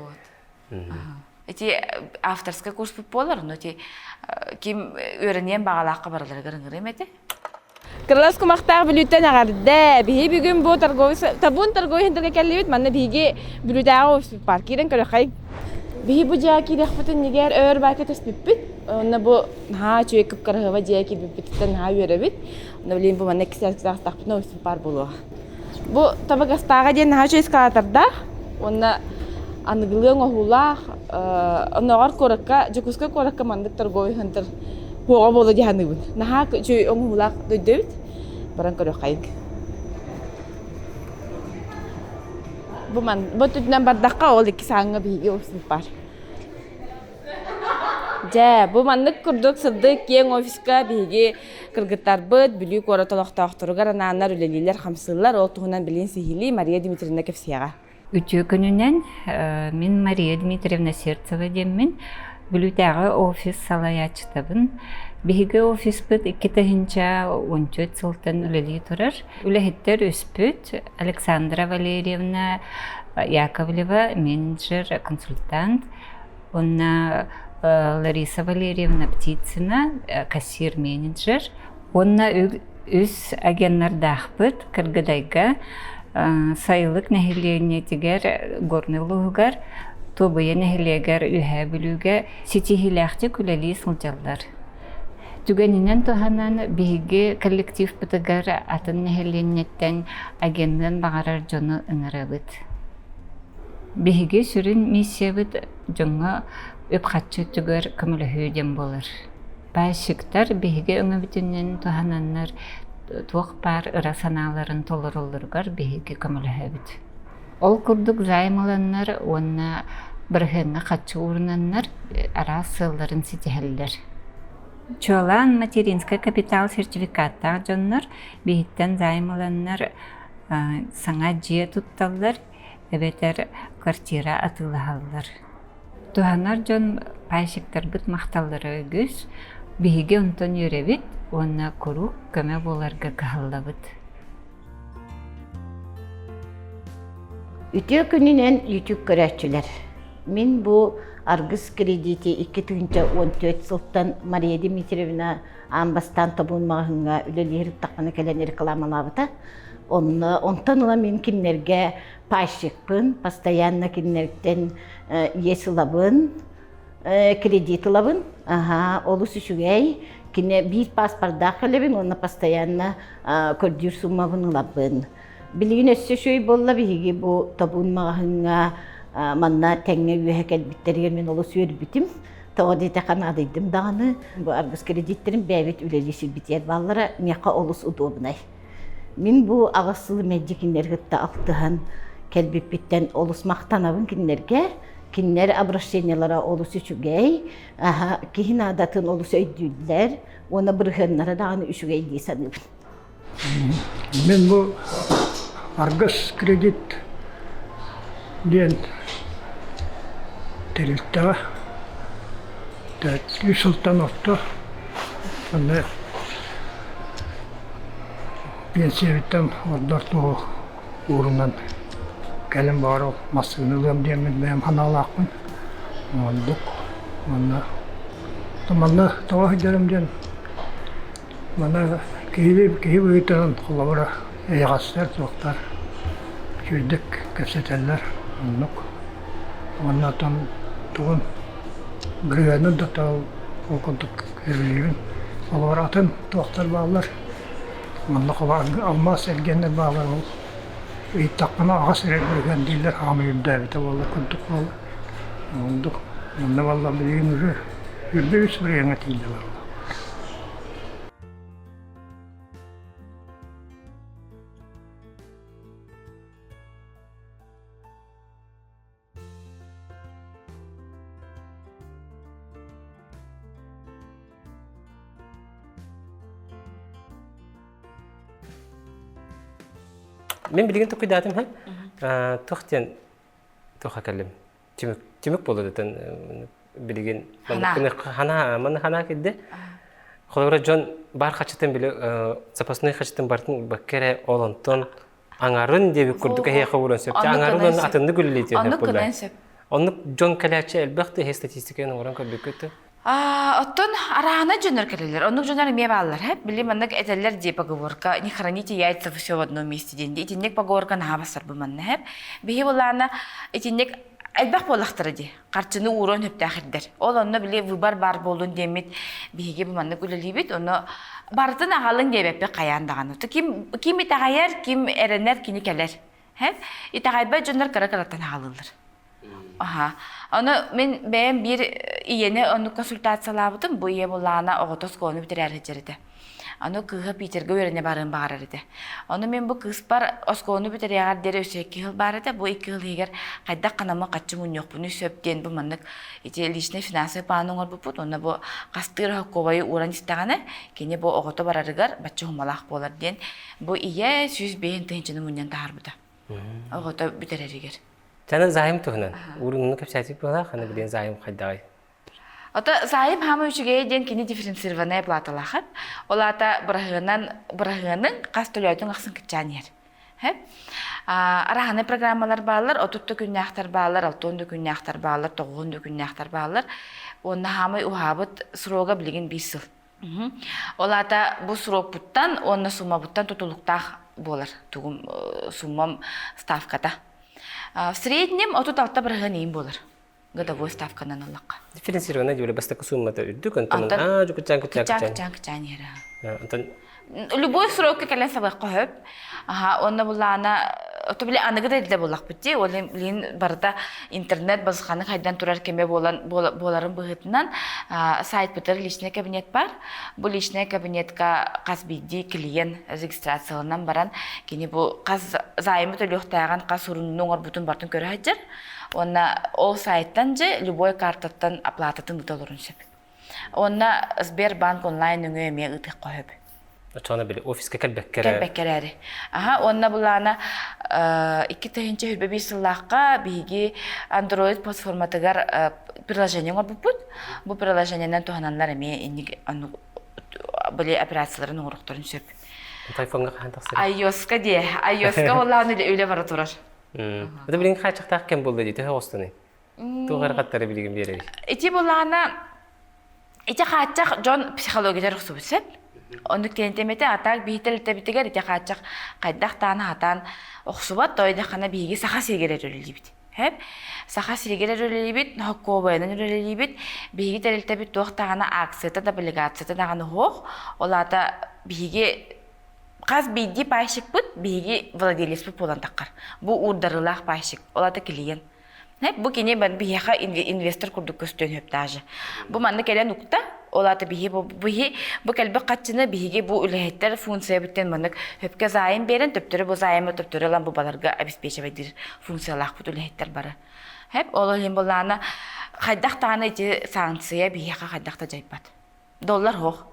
Ити авторскай курспут буолар, но ити ким үөрэниэн баҕалаахха бараларыгар ыҥырыам этэ. Кырылас кумахтаах Бүлүүттэн эҕэрдэ! Биһи бүгүн бу торговый Табун торговый центрга кэллибит. Манна биһиги Бүлүүтээҕи офиспыт баар. Киирэн көрөххөй. Биһи бу дьиэҕэ киириэхпитин нигэр өр баайка түспүппүт. Онно бу наһаа үчүгэй кып-кыраһыаба дьиэ киирбиппититтэн наһаа үөрэбит. Онно билигин бу манна иккис офиспыт баар буолуоҕа. Бу табыгастааҕа диэн наһаа үчүгэй эскалатордаах уонна аныгылыы оҥоһуулаах оннооҕор куоракка Дьокуускай куоракка маннык торговый центр суоҕа буолуо дии саныыбын. Наһаа үчүгэй оҥоһуулаах дойду эбит. Баран көрүөххэйиҥ. Бу ман бу өттүнэн бардахха ол икки сааҥҥа биһиги офиспыт баар. Дьэ, бу маннык курдук сырдык киэҥ офиска биһиги кыргыттарбыт Бүлүү куорат олохтоохторугар анааннар үлэлииллэр-хамсыыллар. Ол туһунан билигин сиһилии Мария Дмитриевна кэпсиэҕэ. Үтүө күнүнэн мин Мария Дмитриевна Сердцева диэммин Бүлүүтээҕи офис салайааччытабын. Биһиги офиспыт 2014 сылтан үлэлии турар. Үлэһиттэр үспүт Александра Валерьевна Яковлева менеджер, консультант, Уонна Лариса Валерьевна Птицына кассир-менеджер. Уонна үс агеннардаахпыт Кыргыдайга Сайылык нэһилиэнньэтигэр Горнай улууһугар Туобуйа нэһилиэгэр Үөһээ Бүлүүгэ ситиһиилээхтик үлэлии сылдьаллар. Түгэнинэн туһанан биһиги коллективпытыгар атын нэһилиэнньэттэн агенныан баҕарар дьону ыҥырабыт. Биһиги сүрүн миссиябыт дьоҥҥо үп-харчы өттүгэр көмөлөһүү диэн буолар. Пайщиктар биһиги өҥөбүтүнэн туһананнар туох баар ыра санааларын толороллоругар биһиги көмөлөһөбүт. Ол курдук займ ыланнар уонна бырыһыаҥҥа харчы уурунаннар араас сыалларын ситиһэллэр. Чуолаан материнскай капитал сертификаттаах дьоннор биһиттэн займ ыланнар саҥа дьиэ тутталлар эбэтэр квартира атыылаһаллар. Туһанар дьон пайщиктарбыт махталлара үгүс. Биһиги онтон үөрэбит уонна куруук көмө буоларга кыһаллабыт. Үтүө күнүнэн YouTube көрөөччүлэр. Мин бу Аргыс кредити 2014 сылтан Мария Дмитриевна аан бастаан тобун маҕаһыыҥҥа үлэлиир таххана кэлэн рекламалаабыта. Онно онтон ыла мин кинилэргэ пайщикпын, постоянно кинилэртэн иэс ылабын, кредит ылабын. Аха, олус үчүгэй. Кине биир паспордаах кэлэбин уонна постоянно көрдүүр суммабын ылабын. Билигин өссө үчүгэй буолла биһиги бу тобун маҕаһыыҥҥа манна тэҥҥэ үөһэ кэлбиттэригэр мин олус үөрбүтүм. Тоҕо диэтэххэ наадыйдым даҕаны. Бу аргыс кредиттэрин бэйэбит үлэлии сирбитигэр бааллара миэхэ олус удобнай. Мин бу аҕыс сыл мэлдьи кинилэри кытта алтыһан кэлбиппиттэн олус махтанабын кинилэргэ. Кинилэр обращениелара олус үчүгэй, киһи наадатын олус өйдүүллэр уонна бырыһыаннара даҕаны үчүгэй дии саныыбын. Мин бу Аргыс кредит диэн тэрилтэҕэ үс сылтан орто онно Пенсиябыттан ордор туһу уурунан кэлин баҕар массыына ылыам диэммин бэйэм санаалаахпын. Оннук. Уонна манна тоҕо сылдьарым диэн манна киһи киһи быһыытынан холобура эйэҕэстэр суохтар үчүгэйдик кэпсэтэллэр оннук. Уонна оттон тугун бырыһыанын да ол курдук сөбүлүүбүн. Холобура атын туохтар бааллар Манна алмаас эргиэннэр бааллар ол ыйыттахпына аҕыс эрэ бырыһыан дииллэр хаамыы үрдээбитэ буолла курдук буолла. Оннук манна буолла билигин уже үрдэ үс бырыһыаҥҥа тиийдэ буолла. Мен билигин токуйдаатым һэ. Туох диэн туха кэллим. Түмүк түмүк буолла дэтэн билигин хана маны хана килде. Холобура дьон бар хачытын били запасной хачытын бартын урбакка эрэ ол онтон аҥарын диэбит курдук эһиэхэ ууран сөп. Аҥарын атыннык үлэлиитиэн Оннук гынан сөп. Оннук дьон кэлээччи элбэх да статистиканы оҥорон көрбүккүт. Оттон араана дьоннор кэлэллэр. Оннук дьоннор эмиэ бааллар. Били маннык этэллэр дии поговорка «Не храните яйца все в одном месте» диэн. Итинник поговорка наһаа бассарбы манна хэп. Биһи булаана итинник элбэх буоллахтара дии. Харчыны ууруон сөптөөх ирдэр. Ол онно били выбор баар буоллун диэммит биһиги бу маннык үлэлиибит. Ону барытын аҕалыҥ диэбэппит хайаан даҕаны. Ким ким итэҕэйэр, ким эрэнэр, кини кэлэр. Хэп. Итэҕэйбэт дьоннор кыра-кыраттан аҕалыллар. Аха. Ону мин бэйэм биир ийэни оннук консультациялаабытым. Бу ийэ буллаҕына оҕото оскуоланы бүтэрээр сылдьар этэ. Аны кыыһа Питергэ үөрэнэ барыан баҕарар этэ. Ону мин бу кыыспар оскуоланы бүтэриэҕэр диэри өссө икки сыл баар этэ. Бу икки сыл иһигэр хайдах ханаммын хаччы мунньуохпунуй сөп диэн бу маннык ити личный финансовый план оҥорбуппут. Уонна бу хастыыр оһоккуобайы ууран истэҕинэ, кини бу оҕото барарыгар бачча хумалаах буолар диэн бу ийэ 105 тыһыынчаны мунньан таһаарбыта. Оҕото бүтэрэригэр. Чаны займ туһунан. Уурунуну кэпсээтик буолаах, аны билин займ хайдаҕай? Ото займ хаама үчүгэйэ диэн кини дифференцированная платалаахат. Ол аата быраһыанан быраһыаның хас төлөөтүҥ ахсын кыччаан иһэр. Хэп. Араһаны программалар бааллар, отут да күннээхтэр бааллар, алтуон да күннээхтэр бааллар, тоҕуһун да күннээхтэр бааллар. Уонна хаамай уһаабыт срога билигин биир сыл. Ол аата бу срокпуттан уонна суммабыттан тутулуктаах буолар тугум суммам ставката. В среднем 36 бырыһыан иин буолар годовой ставканан ыллахха. Дифференцированная диэри бастакы суммата үрдүк, онтон аа кычаан кычаан кычаан кычаан иһэр. Онтон любой срокка кэлэн сабыахха сөп. Аха, онно буллаана ото били аныгы да илдэ буллахпыт дии. Ол билин барыта интернет базханы хайдан турар кеме буолан буоларын быһыытынан сайтпытыгар личный кабинет бар. Бу личный кабинетка хас биирдии клиент регистрацияланан баран кини бу хас займы төлүөхтээҕин, хас урунну оҥорбутун барытын көрө сылдьар. Уонна ол сайттан же любой картаттан оплататын ыта олорун сөп. Уонна Сбербанк онлайн өҥө эмиэ ыытыахха сөп. Оччоҕуна били офиска кэлбэккэ эрэ. Кэлбэккэ эрээри. Аха, уонна былаана 2021 сыллаахха биһиги Android платформатыгар приложение оҥорбуппут. Бу приложениенан туһананнар эмиэ инник били операцияларын оҥоруохтарын сөп. Айфонга хаһан тахсар? iOS-ка диэ. iOS-ка буоллаҕына үлэ бара турар. Это билигин хааччахтаах кэм буолла дии, төһө оҕустуный? Туох эрэ хаттары билигин биэрэрий? Ити буоллаҕына ити хааччах дьон психологиятыгар охсубут сөп. Оннук тиэнтэмэтэ, а так биһи тэрилтэбитигэр ити хааччах хайдах таан хатаан охсубат, тойдаххана биһиги саха сиригэр үлэлиибит. Хэп. Саха сиригэр үлэлиибит, хоккуобайынан үлэлиибит. Биһиги тэрилтэбит туох даҕаны акцията да, облигацията даҕаны суох. Ол аата биһиги хас биирдии пайщикпыт биһиги владелецпыт буолан таххар. Бу уурдарыылаах пайщик, ол аата клиент. Бу кини биһиэхэ инвестор курдук көстүөн сөп даже. Бу манна кэлэн укта, ол аата биһи бу биһи бу кэлбит хаччыны биһиги бу үлэһиттэр функциябыттан маннык хөпкө займ биэрэн төптөрү бу займы төптөрү ылан бу баларга обеспечивайдыыр функциялаахпыт үлэһиттэр бары. Хэп ол иһин буллаана хайдах даҕаны ити санкция биһиэхэ хайдах да дьайбат. Доллар суох.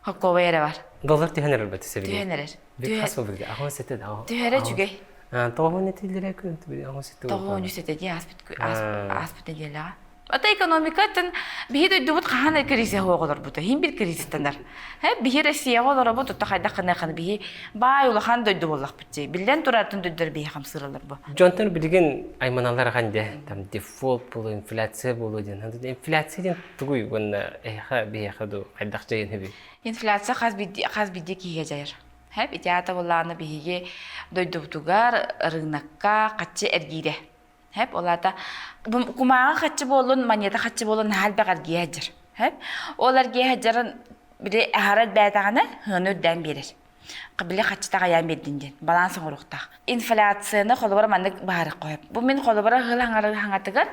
Хоккуобай эрэ бар. Доллар түһэн эрэр бат сибили. Түһэн эрэр. Бик хас болбут. Аҕыс сэтэ да. Түһэрэ үчүгэй. Тоҕуһун этиллэрэ күн аҕыс сэтэ. Тоҕуһун сэтэ дии ааспыт ааспыт нэдиэлэҕэ. Ата экономикатын биһи дойдубут хаһан кризис оҕолорбута хин бир кризистанар. Биһи Россияҕа олоробут тутта хайдах хана биһи баай улахан дойду буоллахпыт дии. Биллэн турар дойдулар биһи хамсыыралар бу. Дьонтон билигин айманалар ханде там дефолт болу, инфляция болу диэн. Инфляция диэн тугуй уонна эһиэхэ биһиэхэ дуу хайдах дьайан үһүбүй? Инфляция хас биирдии хас биирдии киһигэ дьайар. Хэп ити аата буоллаҕына биһиги дойдубутугар рынокка хаччы эргиирэ. Хэп ол аата кумааҕы хаччы буоллун, монета хаччы буоллун наһаа элбэх эргийэ сылдьар. Хэп ол эргийэ сылдьарын били аһара элбээтэҕинэ сыана үрдээн биэрэр. Били хаччы таҕайаан биэрдин диэн баланс оҥоруохтаах. Инфляцияны холобура маннык быһаарыахха сөп. Бу мин холобура сыл хаҥатыгар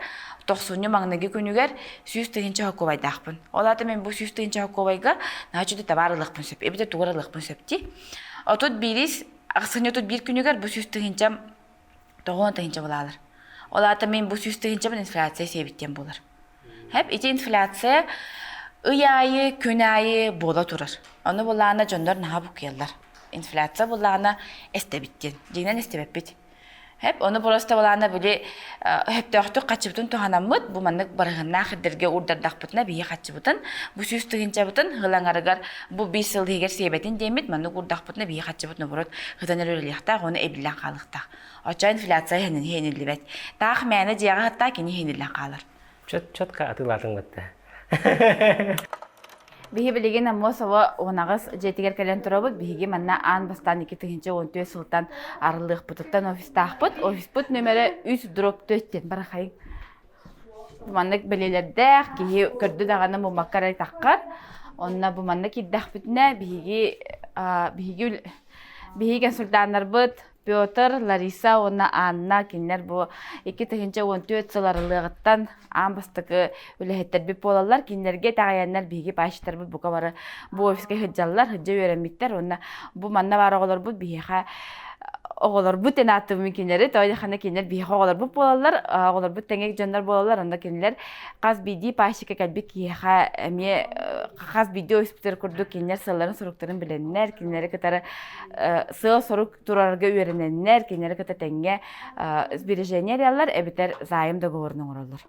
тохсунньу маҥнайгы күнүгэр 100 000 хокуобайдаахпын. Ол аата мин бу 100 000 хокуобайга наһаа үчүгэй табаар ылыахпын сөп. Эбэтэр тугу эрэ ылыахпын сөп дии. Отут биирис ахсынньы 31 күнүгэр бу 100 тыһыынчам тоҕуон тыһыынча булаалар. Ол аата мин бу 100 тыһыынчабын инфляция сиэбит диэн буолар. Хэп ити инфляция ый аайы, күн аайы буола турар. Ону булаана дьоннор наһаа буккуйаллар. Инфляция буллаҕына эстэбит диэн. Дьиҥинэн эстибэппит. Хэп, ону просто былаана били хөптөөхтүк хаччыбытын туһанаммыт, бу маннык барыһыннаах ирдэргэ уурдардахпытына биһи хаччыбытын, бу 100 тыһыынчабытын сыл аҥарыгар бу 5 сыл иһигэр сиэбэтин диэммит, маннык уурдахпытына биһи хаччыбыт наоборот хытан эрэ үлэлиэхтээх, уонна эбиллэн хаалыахтаах. Оччо инфляция иһиниллибэт. Таах мээнэ дьиэҕэ хатта кини иһиниллэн хаалар. Чет четко атыылаатыҥ батта. Биһи билигин Аммосово 18 дьиэтигэр кэлэн турабыт. Биһиги манна аан бастаан 2014 сылтан арыллыахпытыттан офистаахпыт. Офиспыт нөмерэ 3 дробь 4 диэн барахайын. Маннык бэлиэлэрдээх киһи көрдө даҕаны муммакка эрэ таххар. Онно бу манна киирдэхпитинэ биһиги биһиги биһиги консультаннарбыт Петр, Лариса уонна Анна кинилэр бу 2014 сыл арыллыаҕыттан аан бастакы үлэһиттэрбит буолаллар. Кинилэргэ итэҕэйэннэр биһиги пайщиктарбыт бука бары бу офиска сылдьаллар, сылдьа үөрэммиттэр уонна бу манна баар оҕолорбут биһиэхэ оҕолорбут диэн ааттыыбын кинилэри, тоҕо диэххинэ кинилэр биһиэхэ оҕолорбут буолаллар, оҕолорбут тэҥэ дьоннор буолаллар, онно кинилэр хас биирдии пайщикка кэлбит киһиэхэ эмиэ хас биирдии офиспытыгар курдук кинилэр сыалларын-соруктарын билэннэр, кинилэри кытары сыал-сорук турарга үөрэнэннэр, кинилэри кытта тэҥҥэ сбережение арыйаллар эбэтэр займ договорун оҥороллор.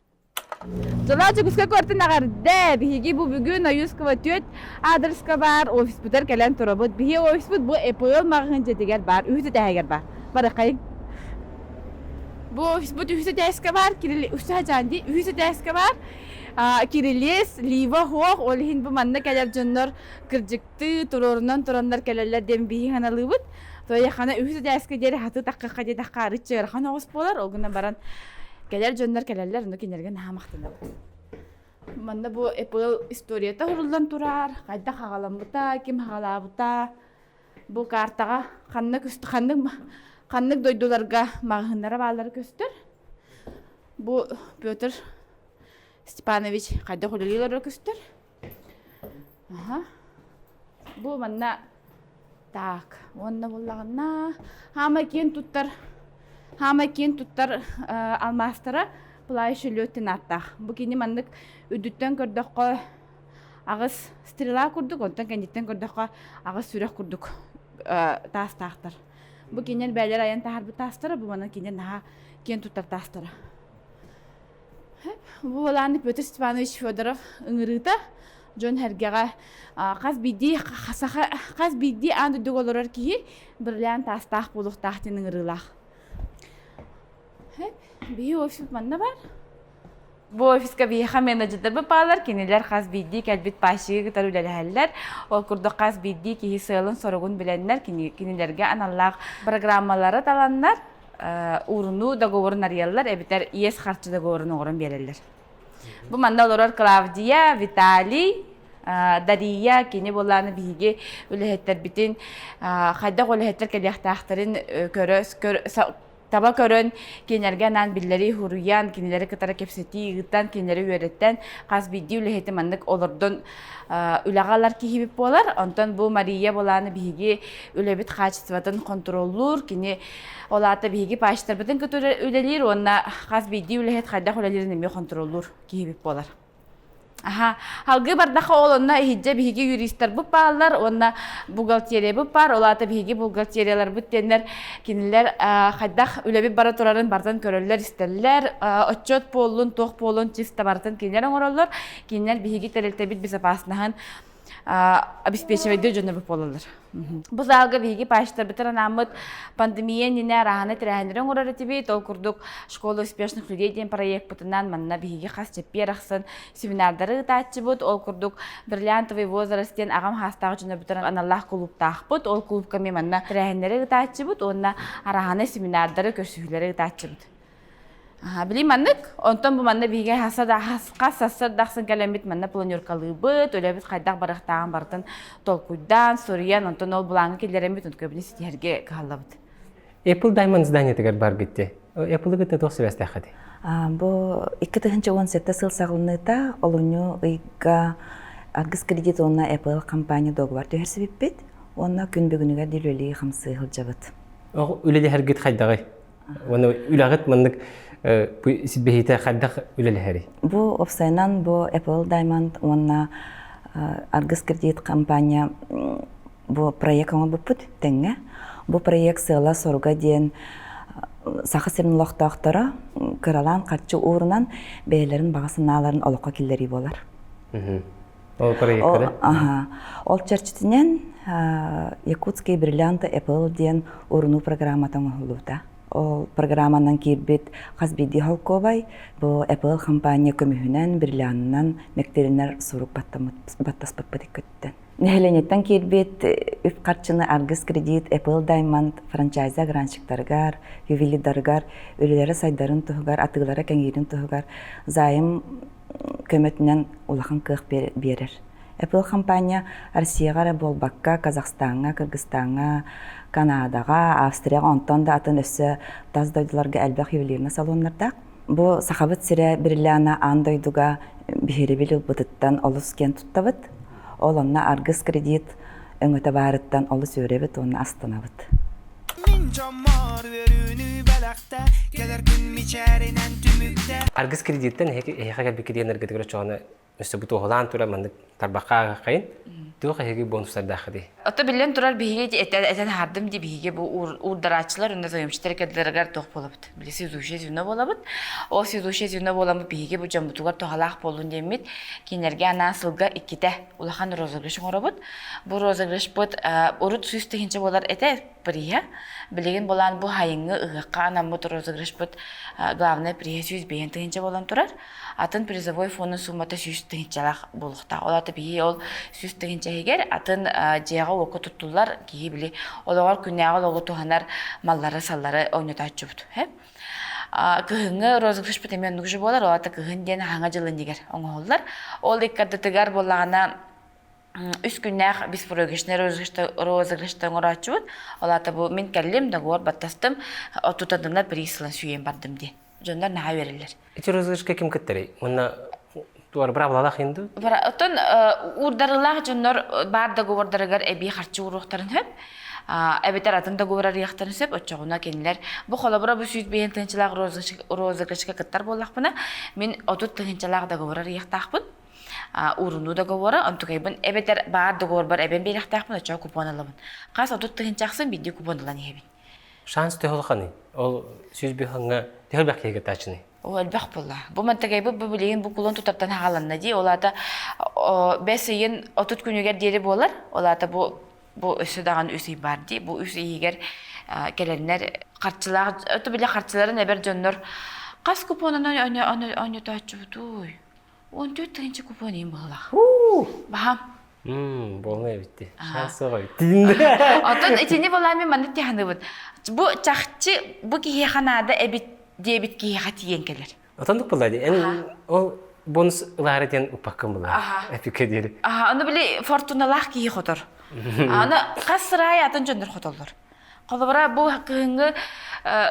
Дьоллоох Дьокуускай куоратын эҕэрдэ! Биһиги бу бүгүн Ойуускова 4 аадырыска баар офиспытыгар кэлэн турабыт. Биһиги офиспыт бу ЭПЛ маҕаһыын дьиэтигэр баар, үһүс этээһигэр баар. Барыхайыҥ. Бу офиспыт үһүс этээскэ баар, Кирилл үһүс дии, үһүс этээскэ баар. Кириллиэс, Лива суох, ол иһин бу манна кэлэр дьоннор кырдьыктыы туруорунан тураннар кэлэллэр диэн биһиги ханалыыбыт. Туойахана үһүс этээскэ диэри хатыы таххахха диэтэххэ арыт ыарахан оҕус буолар, ол гынан баран кэлэр дьоннор кэлэллэр, ону кинилэргэ наһаа махтанабыт. Манна бу Apple историята суруллан турар, хайдах хаҕаламмыта, ким хаҕалаабыта, бу картаҕа ханна ханнык ханнык дойдуларга маҕаһыыннара бааллара көстөр. Бу Петр Степанович хайдах үлэлиир көстөр. Аха. Бу манна так уонна буллаҕына хаамай киэн туттар хаамай киэн туттар алмаастара Пылающий лед диэн ааттаах. Бу кини маннык үрдүттэн көрдөххө аҕыс стрела курдук, онтон кэнниттэн көрдөххө аҕыс сүрэх курдук таастаахтар. Бу кинилэр бэйэлэр айан таһаарбыт таастара, бу манан кинилэр наһаа киэн туттар таастара. Бу былааны Петр Степанович Федоров ыҥырыыта дьон сэргэҕэ хас биирдии саха хас биирдии аан дойдуга олорор киһи бриллиант таастаах буолуохтаах диэн ыҥырыылаах. Биһи офис манна бар. Бу офиска биһиэхэ менеджердэр баалар, кинилэр хас биирдии кэлбит пайщигы кытары үлэлэһэллэр. Ол курдук хас биирдии киһи сыалын-соругун билэннэр, кинилэргэ аналлаах программалары таланнар, уурунуу договорун арыйаллар эбэтэр иэс харчы договорун оҥорон биэрэллэр. Бу манна олорор Клавдия, Виталий, Дария кини буоллааны биһиги үлэһиттэрбитин хайдах үлэһиттэр кэлиэхтээхтэрин көрө таба көрөн кинилэргэ анаан биллэрии суруйан кинилэри кытары кэпсэтии ыытан кинилэри үөрэттэн хас биирдии үлэһити маннык олордон үлэҕэ ылар киһибит буолар. Онтон бу Мария буолааны биһиги үлэбит хаачыстыбатын хонтуруоллуур. Кини ол аата биһиги пайщиктарбытын кытары үлэлиир уонна хас биирдии үлэһит хайдах үлэлиирин эмиэ хонтуруоллуур киһибит буолар. Аха, алгыы бардаха ол онно иһиддьэ биһиги юристарбыт бааллар уонна бухгалтериябыт баар. Ол аата биһиги бухгалтерияларбыт диэннэр кинилэр хайдах үлэбит бара турарын барытын көрөллөр, истэллэр. Отчет буоллун, туох буоллун чисто барытын кинилэр оҥороллор. Кинилэр биһиги тэрилтэбит безопасноһын обеспечивайдыыр дьоннорбут буолаллар. Бу залга биһиги пайщиктарбытын анааммыт пандемия иннинэ арааһына тэрээһиннэри оҥорор этибит. Ол курдук «Школа успешных людей» диэн проекпытынан манна биһиги хас чэппиэр ахсын семинардары ыытааччыбыт. Ол курдук «Бриллиантовый возраст» диэн аҕам хаастаах дьоннорбутун аналлаах кулууптаахпыт. Ол кулуупка эмиэ манна тэрээһиннэри ыытааччыбыт уонна арааһына семинардары, көрсүһүүлэри ыытааччыбыт. Били маннык, онтон бу манна биһиги хас сарсыарда ахсын кэлэммит манна планеркалыыбыт, үлэбит хайдах барыахтааҕын барытын толкуйдаан, суруйан, онтон ол былааҥҥа киллэрэммит, онтукабыны ситиһэргэ кыһаллабыт. Apple Diamond зданиетыгар баргыт дии. Apple-ы кытта туох сибээстээххитий? Бу 2017 сыл саҕаланыыта олунньу ыйга Аргыс кредит уонна Apple компания договор түһэрсибиппит уонна күн бүгүнүгэр диэри үлэлии-хамсыы сылдьабыт. Үлэлэһэргит хайдаҕый? Уонна үлэҕит маннык силбэһиитэ хайдах үлэлэһэрий? Бу уопсайынан бу Apple Diamond уонна Аргыс кредит компания. Бу проект оҥорбуппут тэҥҥэ. Бу проект сыала-соруга диэн Саха сирин олохтоохторо кыралаан харчы уурунан бэйэлэрин баҕа санааларын олоххо киллэрии буолар. Ол проекта Аха. Ол чэрчитинэн Якутские бриллианты Apple диэн урунуу программата оҥоһуллубута. Ол программанан киирбит хас биирдии холкуобай бу Apple компания көмүһүнэн, бриллианынан мэктиэлэнэр сурук баттаспыппыт иккиттэн. Нэһилиэнньэттэн киирбит үп-харчыны Аргыс кредит, Apple Diamond франчайза гранщиктарыгар, ювелирдарыгар үлэлэрэ сайдарын туһугар, атыылара кэҥиирин туһугар займ көмөтүнэн улахан кыах биэрэр. Apple компания Россияҕа эрэ буолбакка, Казахстаҥҥа, Кыргызстаҥҥа, Канадаҕа, Австрияҕа, онтон да атын өссө тас дойдуларга элбэх ювелирнай салоннардаах. Бу Сахабыт сирэ бриллиана аан дойдуга биһирэбил ылбытыттан олус киэн туттабыт. Ол онно Аргыс кредит өҥөтө баарыттан олус үөрэбит уонна астынабыт. Мин дьоммор үөрүүнү бэлэхтэ, кэлэр күн мичээринэн түмүктэ. Аргыс кредиттэн эһиэхэ кэлбиккит диэн эргэтигэр очоҕуна өссө бу туоһулаан турар маннык тарбахха ааҕаххайын туох эһиги бонустардааххытый? Ото биллэн турар биһиги этэн этэн аһардым дии биһиги бу уурдарааччылар уонна заемщиктар кэллэригэр туох буолабыт? Били связующее звено буолабыт. Ол связующее звено буоламмыт биһиги бу дьоммутугар туһалаах буоллун диэммит кинилэргэ анаан сылга иккитэ улахан розыгрыш оҥоробут. Бу розыгрышпыт урут 100 тыһыынча буолар этэ приһа. Билигин булаан бу хайыҥҥы ыһыахха анаммыт розыгрышпыт главное приһа 105 тыһыынча буолан турар. Атын призовой фонун суммата 100 тыһыынчалаах буолуохтаах. Ол аата биһи ол 100 тыһыынча иһигэр атын дьиэҕэ-уокка туттуллар киһи били олоҕор күннээҕи олоҕу туһанар маллары-саллары оонньотооччубут. Кыһыҥҥы розыгрышпыт эмиэ оннук же буолар, ол аата кыһын диэн хаҥа дьыл иннигэр оҥоһуллар. Ол иккардытыгар буоллаҕына үс күннээх беспроигрышный розыгрышты оҥорооччубут. Ол аата бу мин кэллим, договор баттастым, отутадымна приз ылан сүүйэн бардым диэн. Дьоннор наһаа үөрэллэр. Ити розыгрышка ким кыттарый? Уонна туар браблалаах инду? Оттон уурдарылаах дьоннор баар договордарыгар эбии харчы ууруохтарын сөп. Эбэтэр атын договор арыйыахтарын сөп. Оччоҕуна кинилэр бу холобура бу 105 тыһыынчалаах розыгрышка кыттар буоллахпына, мин 30 тыһыынчалаах договор арыйыахтаахпын. Уурунуу договора, онтукайбын эбэтэр баар договорбар эбэн биэриэхтээхпин, оччоҕо купон ылабын. Хас 30 тыһыынча ахсын биирдии купон ылан иһэбин. Шанс төһө улаханый? Ол 105 ҥа төһө элбэх киһи кыттааччыный? Ол элбэх буолла. Бу мантагайбыт бу билигин бу кулун тутартан хааланна дии. Ол аата бэс ыйын 30 күнүгэр диэри буолар. Ол аата бу бу өссө даҕаны үс ый баар дии. Бу үс ыйыгар кэлэннэр харчылаах, өтө бile харчыларын эбэр дьоннор хас купонунан ойнотооччубутуй? 14 тыһыынча купон иин быһылаах. Баһам. Буолна эбитти. Шанс суох эбит. Оттон итини буолаами маннык тиһаныбыт. Бу чахчы бу киһиэхэ наада эбит диэбит киһиэхэ тиийэн кэлэр. Отондук буолла дии. Эн ол бонус ылаары диэн уппаккын була. Эпикке диэри. Аха, ону били фортуналаах киһи хотор. Аны хас сыраай атын дьоннор хотоллор. Холобура бу кыһыҥҥы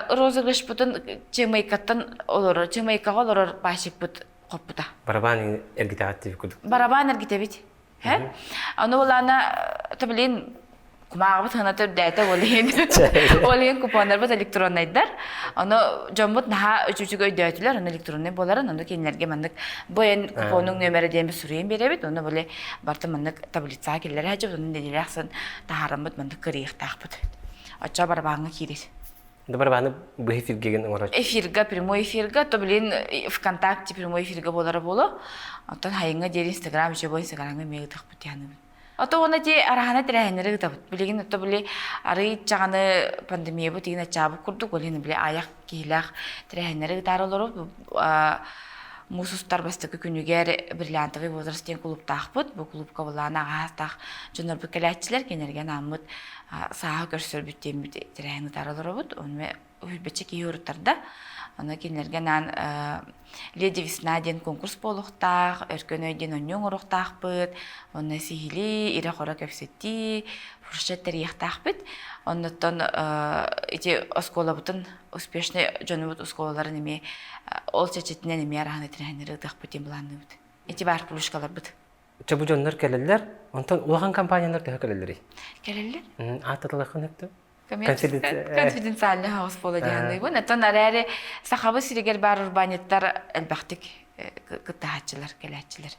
розыгрышпытын Чымайкаттан олорор, Чымайкаҕа олорор пасекпыт хоппута. Барабан эргитэҕит диэбит курдук. Барабан эргитэбит. Һэ? Ону булаана, то блин, кумааҕыбыт сыаната үрдээтэ ол иһин ол иһин купоннарбыт электроннайдар. Ону дьоммут наһаа үчүгэй өйдөөтүлэр, ону электроннай буоларын, ону кинилэргэ маннык бу эн купонуҥ нүөмэрэ диэн суруйан биэрэбит, ону били барыта маннык таблицаҕа киллэрэ сылдьабыт, ону нэдиэлэ ахсын таһаараммыт маннык кырыйыахтаахпыт. Оччо барабааҥҥа киирэр. Да барабааны быһа эфиргеген оҥорор. Эфирга, прямой эфирга, то блин ВКонтакте прямой эфирга буолара буолуо. Оттон хайыҥҥа диэри Инстаграм еще бу Инстаграмҥа эмиэ ыытыахпыт диэханыбын. Ото уонна ти араһана тэрээһиннэри ыытабыт. Билигин ото били арый чаҕаны пандемиябыт игин ачаабыт курдук, ол иһин били аайах киһилээх тэрээһиннэри ыытаары олоробут. Муус устар бастакы күнүгэр Бриллиантовый возраст диэн клубтаахпыт. Бу клубка былаан аҕаһаастаах дьоннорбут кэлээччилэр, кинилэргэ анааммыт сааһы көрсөрбүт диэммит тэрээһин ытаары олоробут. Ону үһүрбэччэ киһи уруттарда. Ону кинилэргэ анаан Леди Весна диэн конкурс буолуохтаах, Өркөн өй диэн оонньуу оҥоруохтаахпыт, онно сиһилии, ирэ-хоро кэпсэтии, фуршет тэрийиэхтээхпит. Оннуттан ити оскуолабытын успешный дьонубут оскуолаларын эмиэ ол чэчитинэн эмиэ араһаны тэрээһиннэри ыытыахпыт диэн былаанныыбыт. Ити баар плюшкаларбыт. Чэ бу дьоннор кэлэллэр, онтон улахан компаниялар төһө кэлэллэрий? Кэлэллэр. Ааттатылаххын өптө? Конфиденциальный хаос буола диһаныыбын. Оттон эрээри Сахабы сиригэр баар урбаанньыттар элбэхтик кыттаһааччылар, кэлээччилэр.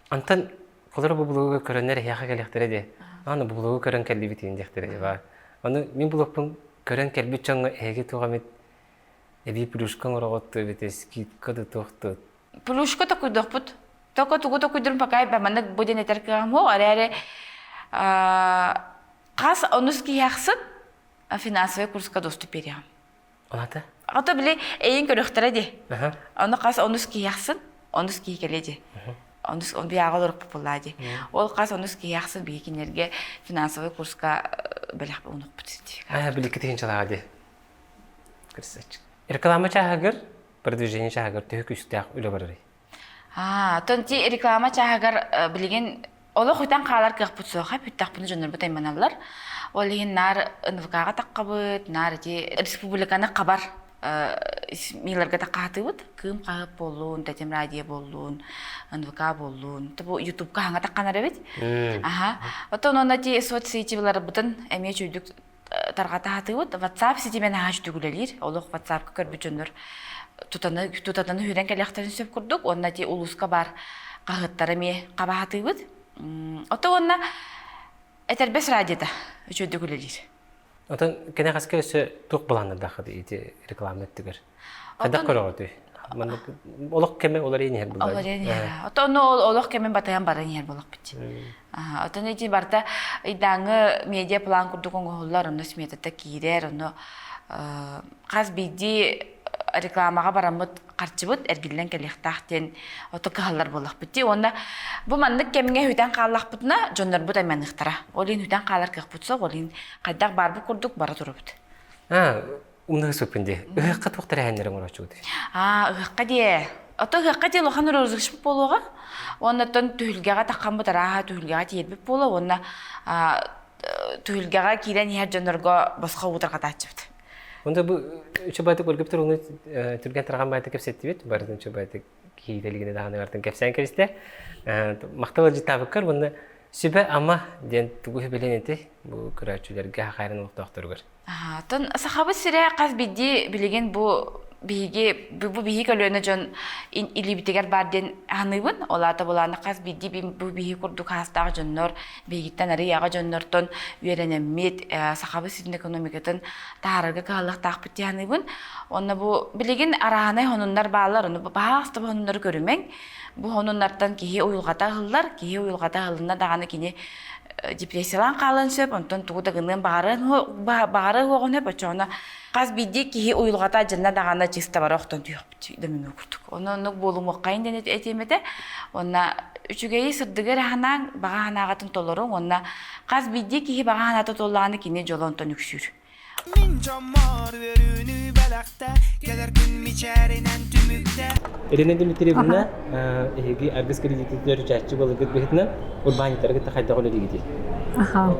Антон. Холоро бу блогу көрөннөр эһиэхэ кэлиэхтэрэ дии. Аны бу блогу көрөн кэллибит диэн диэхтэрэ дии баар. Ону мин блогпун көрөн кэлбит дьоҥҥо эһиги туох эмит эбии плюшка оҥороҕут эбэтэр скидка да туох да Плюшка токуйдуохпут. Токо тугу токуйдурум пока маннык бу диэн этэр кыаҕым суох. Эрээри хас онус киһи ахсын финансовый курска доступ бериэҕим. Оната? Ото били эйин көрөхтөрө ди. Ону хас онус киһи ахсын, онус киһи кэлиэ ди. Онус он бияҕа олоруппут буоллаа ди. Ол хас онус киһи ахсын биһи кинилэргэ финансовый курска бэлэх унукпут сертификат. Аа, биликки тыһыынчалааҕа ди. Красавчик. Реклама чааһыгар, продвижение чааһыгар төһө күүстээх үлэ барарый? Аа, оттон ти реклама чааһыгар билигин олох үтэн хаалар кыахпыт суоха, бүттэхпинэ дьоннорбут айманаллар. Ол иһин наар НВК-ҕа таххабыт, наар ити республиканы хабар СМИ-ларга таххаатыбыт. Кыым хаһыат буоллун, Тэтим радио буоллун, НВК буоллун. Бу Ютубка хаҥа тахханар эбит. Аха. Оттон онно ти соцсетиларбытын эмиэ чүйдүк тарҕата сатыыбыт. WhatsApp ситимэ наһаа үчүгэй үлэлиир. Олох WhatsApp-ка көрбүт дьоннор тутаны тутатаны үүрэн кэлиэхтэрин сөп курдук. Уонна ити улууска баар хаһыаттары эмиэ хаба сатыыбыт. Ото уонна этэрбэс радиота үчүгэйдик үлэлиир. Отон кэнэҕэскэ өссө туох былааннардааххыт ити реклама өттүгэр? Хайдах көрөҕүтүй? Маннык олох кэмэ уларыйан иһэр буолла. Уларыйан иһэр. Отон ол олох кэмин батыһан баран иһэр буоллахпыт. Отон ити барыта ыйдааҥы медиа план курдук оҥоһуллар, онно сметата киирэр, онно хас биирдии рекламаҕа бараммыт харчыбыт эргиллэн кэлиэхтээх диэн ото кыһаллар буоллахпыт дии. Уонна бу маннык кэмҥэ үтэн хааллахпытына дьоннорбут айманыахтара. Ол иһин үтэн хаалар кыахпыт суох, ол иһин хайдах баарбыт курдук бара турабыт. Умнаһы сөппүн дии. Ыһыахха туох тэрээһиннэри оҥорооччугут? Аа, ыһыахха диэ. Ото ыһыахха диэ улахан розыгрыш буолуоҕа. Уонна оттон түһүлгэҕэ таххаммыт арааһа түһүлгэҕэ тиийэрбит буолуо уонна түһүлгэҕэ киирэн иһэр дьоннорго босхо уу тарҕатааччыбыт. Онто бу үчүбайтык Ольга Петровна түргэн тарҕан байтык кэпсэттибит. Барытын үчүбайтык киһитэлигини даҕаны барытын кэпсээн кэбистэ. Махтал ыалдьыттаабыккар уонна сүбэ-ама диэн тугу сүбэлиэн этэй бу көрөөччүлэргэ хахайран олохтоохторугар? Оттон Сахабыт сирэ хас биирдии билигин бу биһиги бу биһиги көлүөнэ дьон илиибитигэр баар диэн саныыбын. Ол аата булааны хас биирдии бу биһиги курдук хаастаах дьоннор биһигиттэн арыый аҕа дьоннортон үөрэнэммит Сахабыт сирин экономикатын таһаарарга кыһаллыахтаахпыт дии саныыбын. Онно бу билигин арааһынай сонуннар бааллар, ону баһаалыста бу сонуннары көрүмэҥ. Бу сонуннартан киһи уйулҕата ыһыллар, киһи уйулҕата ыһыллынна даҕаны кини депрессиялаан хаалыан сөп, онтон тугу да гыныан баҕарыан уоҕун сөп, оччоҕуна хас биирдии киһи уйулҕата дьанна даҕаны чыста бара охтон түһүөхпүт домино курдук. Онно оннук буолумуоххайын диэн этиэм этэ. Уонна үчүгэйи сырдыгы эрэ санааҥ, баҕа санааҕытын толоруҥ уонна хас биирдии киһи баҕа санаата туоллаҕына кини дьоло онтон үксүүр. Мин дьоммор үөрүүнү бэлэхтэ, кэлэр күн мичээринэн түмүктэ. Елена Дмитриевна, эһиги аргыс кредититигэр үчээччи буоларгыт быһыытынан урбаанньыттары кытта хайдах үлэлиигитий? Аха.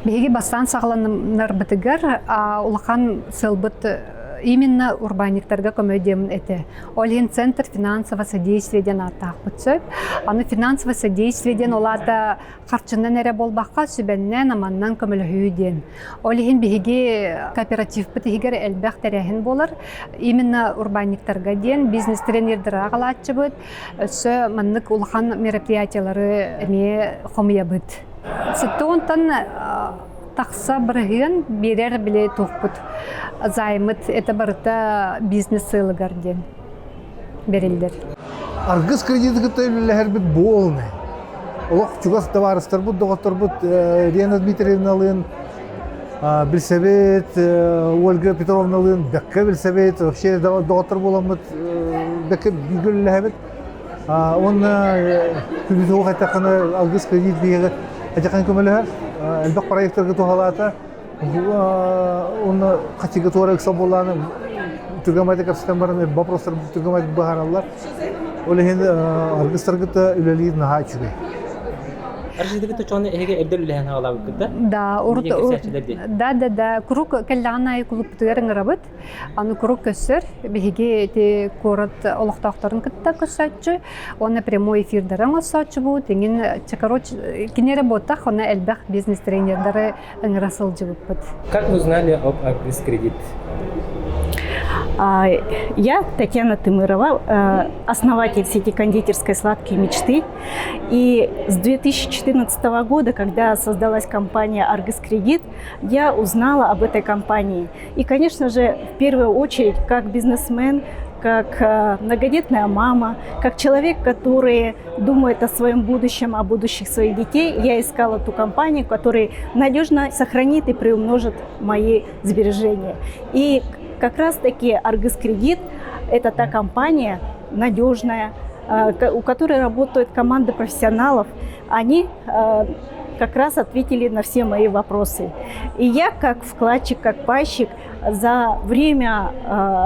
Биһиги бастаан саҕаланарбытыгар улахан сыалбыт именно урбаанньыктарга көмө диэн этэ. Ол иһин Центр финансового содействия диэн ааттаахпыт сөп. Аны финансовое содействие диэн ол аата харчынан эрэ буолбакка сүбэннэн, аманнан көмөлөһүү диэн. Ол иһин биһиги кооперативпыт иһигэр элбэх тэрээһин буолар. Именно урбаанньыктарга диэн бизнес-тренердары аҕалааччыбыт. Өссө маннык улахан мероприятиялары эмиэ хомуйабыт. Сыттыонтан тахса бырыһыан биэрэр били туохпут займыт это барыта бизнес сыалыгар диэн бэриллэр. Аргыс кредиты кытта үлэлэһэрбит буолунай. Олох чугас табаарыстарбыт, доҕотторбут Лена Дмитриевналыын билсэбит, Ольга Петровналыын бэккэ билсэбит, вообще доҕоттор буоламмыт бэккэ бииргэ үлэлэһэбит. Уонна күнү эттэххинэ алгыс кредит биһиэхэ этэххин көмөлөһөр, элбэх проектарга туһалаата. Уонна хачыга туора ыкса буоллааны түргэн кэпсэтэн баран вопростар түргэн быһаараллар. Ол иһин аргыстаргыта үлэлиир наһаа үчүгэй. Аргыстаргыта чону эһиги эрдэ үлэһэн хаалаабыккыт да? Да, урут да, да, да, куруук кэллэҕин аайы кулуппутугар ыҥырабыт. Аны куруук көссөр, биһиги ити куорат олохтоохторун кытта көрсөөччү, уонна прямой эфирдары оҥорсооччубут, иҥин, короче, кини эрэ буотах, онно элбэх бизнес-тренердары ыҥыра сылдьыбыппыт. Как вы узнали об Аргыс кредит? Я Татьяна Тымырова, основатель сети кондитерской «Сладкие мечты». И с 2014 года, когда создалась компания «Аргыс Кредит», я узнала об этой компании. И, конечно же, в первую очередь, как бизнесмен, как многодетная мама, как человек, который думает о своем будущем, о будущих своих детей, я искала ту компанию, которая надежно сохранит и приумножит мои сбережения. И как раз-таки Аргыс Кредит – это та компания надежная, у которой работает команда профессионалов. Они как раз ответили на все мои вопросы. И я, как вкладчик, как пайщик, за время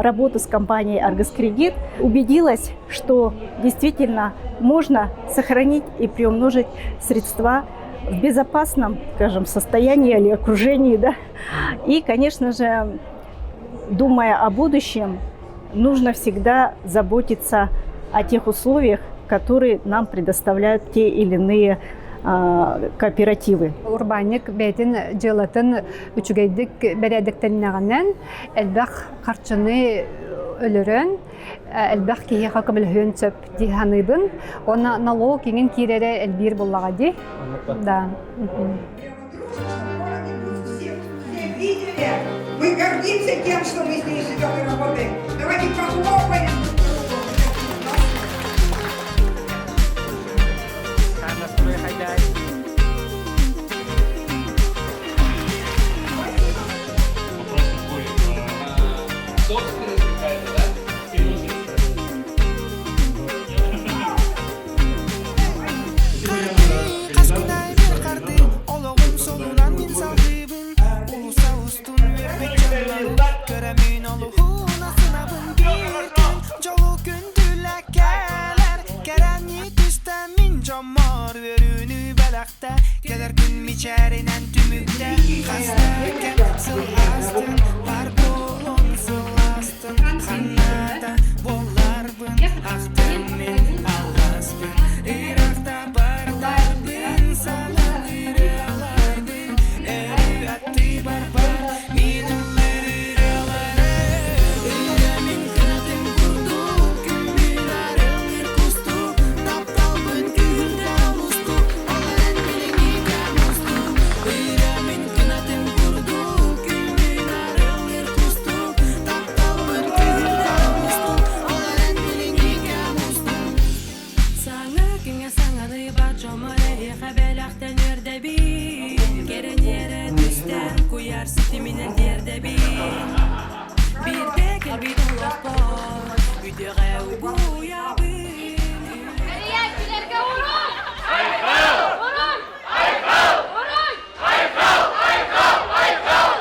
работы с компанией Аргыс Кредит убедилась, что действительно можно сохранить и приумножить средства в безопасном, скажем, состоянии или окружении. Да? И, конечно же, думая о будущем, нужно всегда заботиться о тех условиях, которые нам предоставляют те или иные кооперативы. Урбаанньык бэйэтин дьыалатын үчүгэйдик бэрээдэктэннэҕинэн элбэх харчыны өлөрөн, элбэх киһиэхэ көмөлөһүөн сөп дии саныыбын. Уонна налог иҥин киирэрэ элбиир буоллаҕа дии. Да. Мы гордимся тем, что мы здесь живем и работаем. Давайте похлопаем. Собственность какая-то, да? Кэлэр күн мичээринэн түмүктэ Хастарга сыл астын Бар буолун сыластын Ханната буоларбын Ахтым мен алласпын Иракта бардарбын Санан ырыаларбын Өрүү атты барбар Мин ыллыр ырыаларым Ырыа мин кынатым курдук Күммүн арылыр кустук Тапталбын күһүрдэр олустук Ол эрэн билиҥҥи кэм устук Ырыа мин кынатым курдук Күммүн арылыр кустук Тапталбын күһүрдэр олустук Ол эрэн билиҥҥи кэм устук Саҥа күҥҥэ саҥаны бар дьоммор эһиэхэ бэлэхтэн үөрдэбин Кэрэниэрэ түстэн куйаар ситиминэн тиэрдэбин Биирдэ кэлбит олохпор үтүөҕэ угуйабын Тэрийээччилэргэ уруй! Айхал! Уруй! Айхал! Уруй! Айхал! Айхал! Айхал!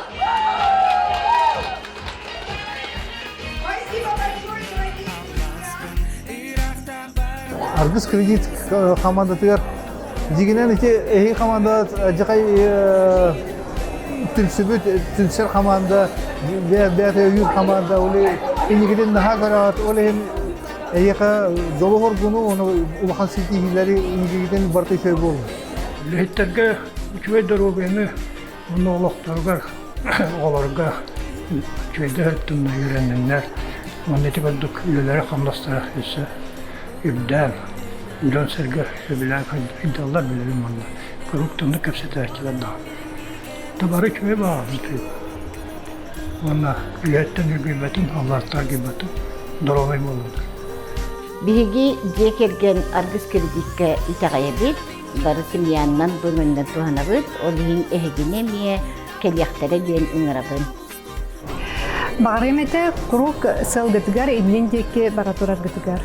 Спасибо большое, дорогие друзья! Аргыс кредит хамаандатыгар дьиҥинэн ити эһи хамаанда дьакай түмсүбүт түмсэр хамаанда бэйэтэ өйүүр хамаанда ол инникитин наһаа көрөҕүт ол иһин эйиэхэ дьолу оргуну уонна улахан ситиһиилэри инникитин барыта үчүгэй буоллун. Үлэһиттэргэ үчүгэй доруобуйаны уонна олохторугар оҕолорго үчүгэйдик өттүннэ үөрэнниннэр уонна ити курдук үлэлэрэ-хамнастара өссө үрдээн дьон-сэргэ сөбүлээн сылдьаллар билигин манна куруук тоннук кэпсэтээччилэр даҕаны. Табары үчүгэй баҕарабын уонна үйэттэн үргүйбэтин, аллааттан үргүйбэтин, доруобай буоллуннар. Биһиги дьиэ кэргэн Аргыс кредиккэ итэҕэйэбит, бары семьяннан бу өҥөннөн туһанабыт, ол иһин эһигини эмиэ кэлиэхтэрэ диэн ыҥырабын. Баҕарыам этэ куруук сыалгытыгар иннин диэки бара тураргытыгар.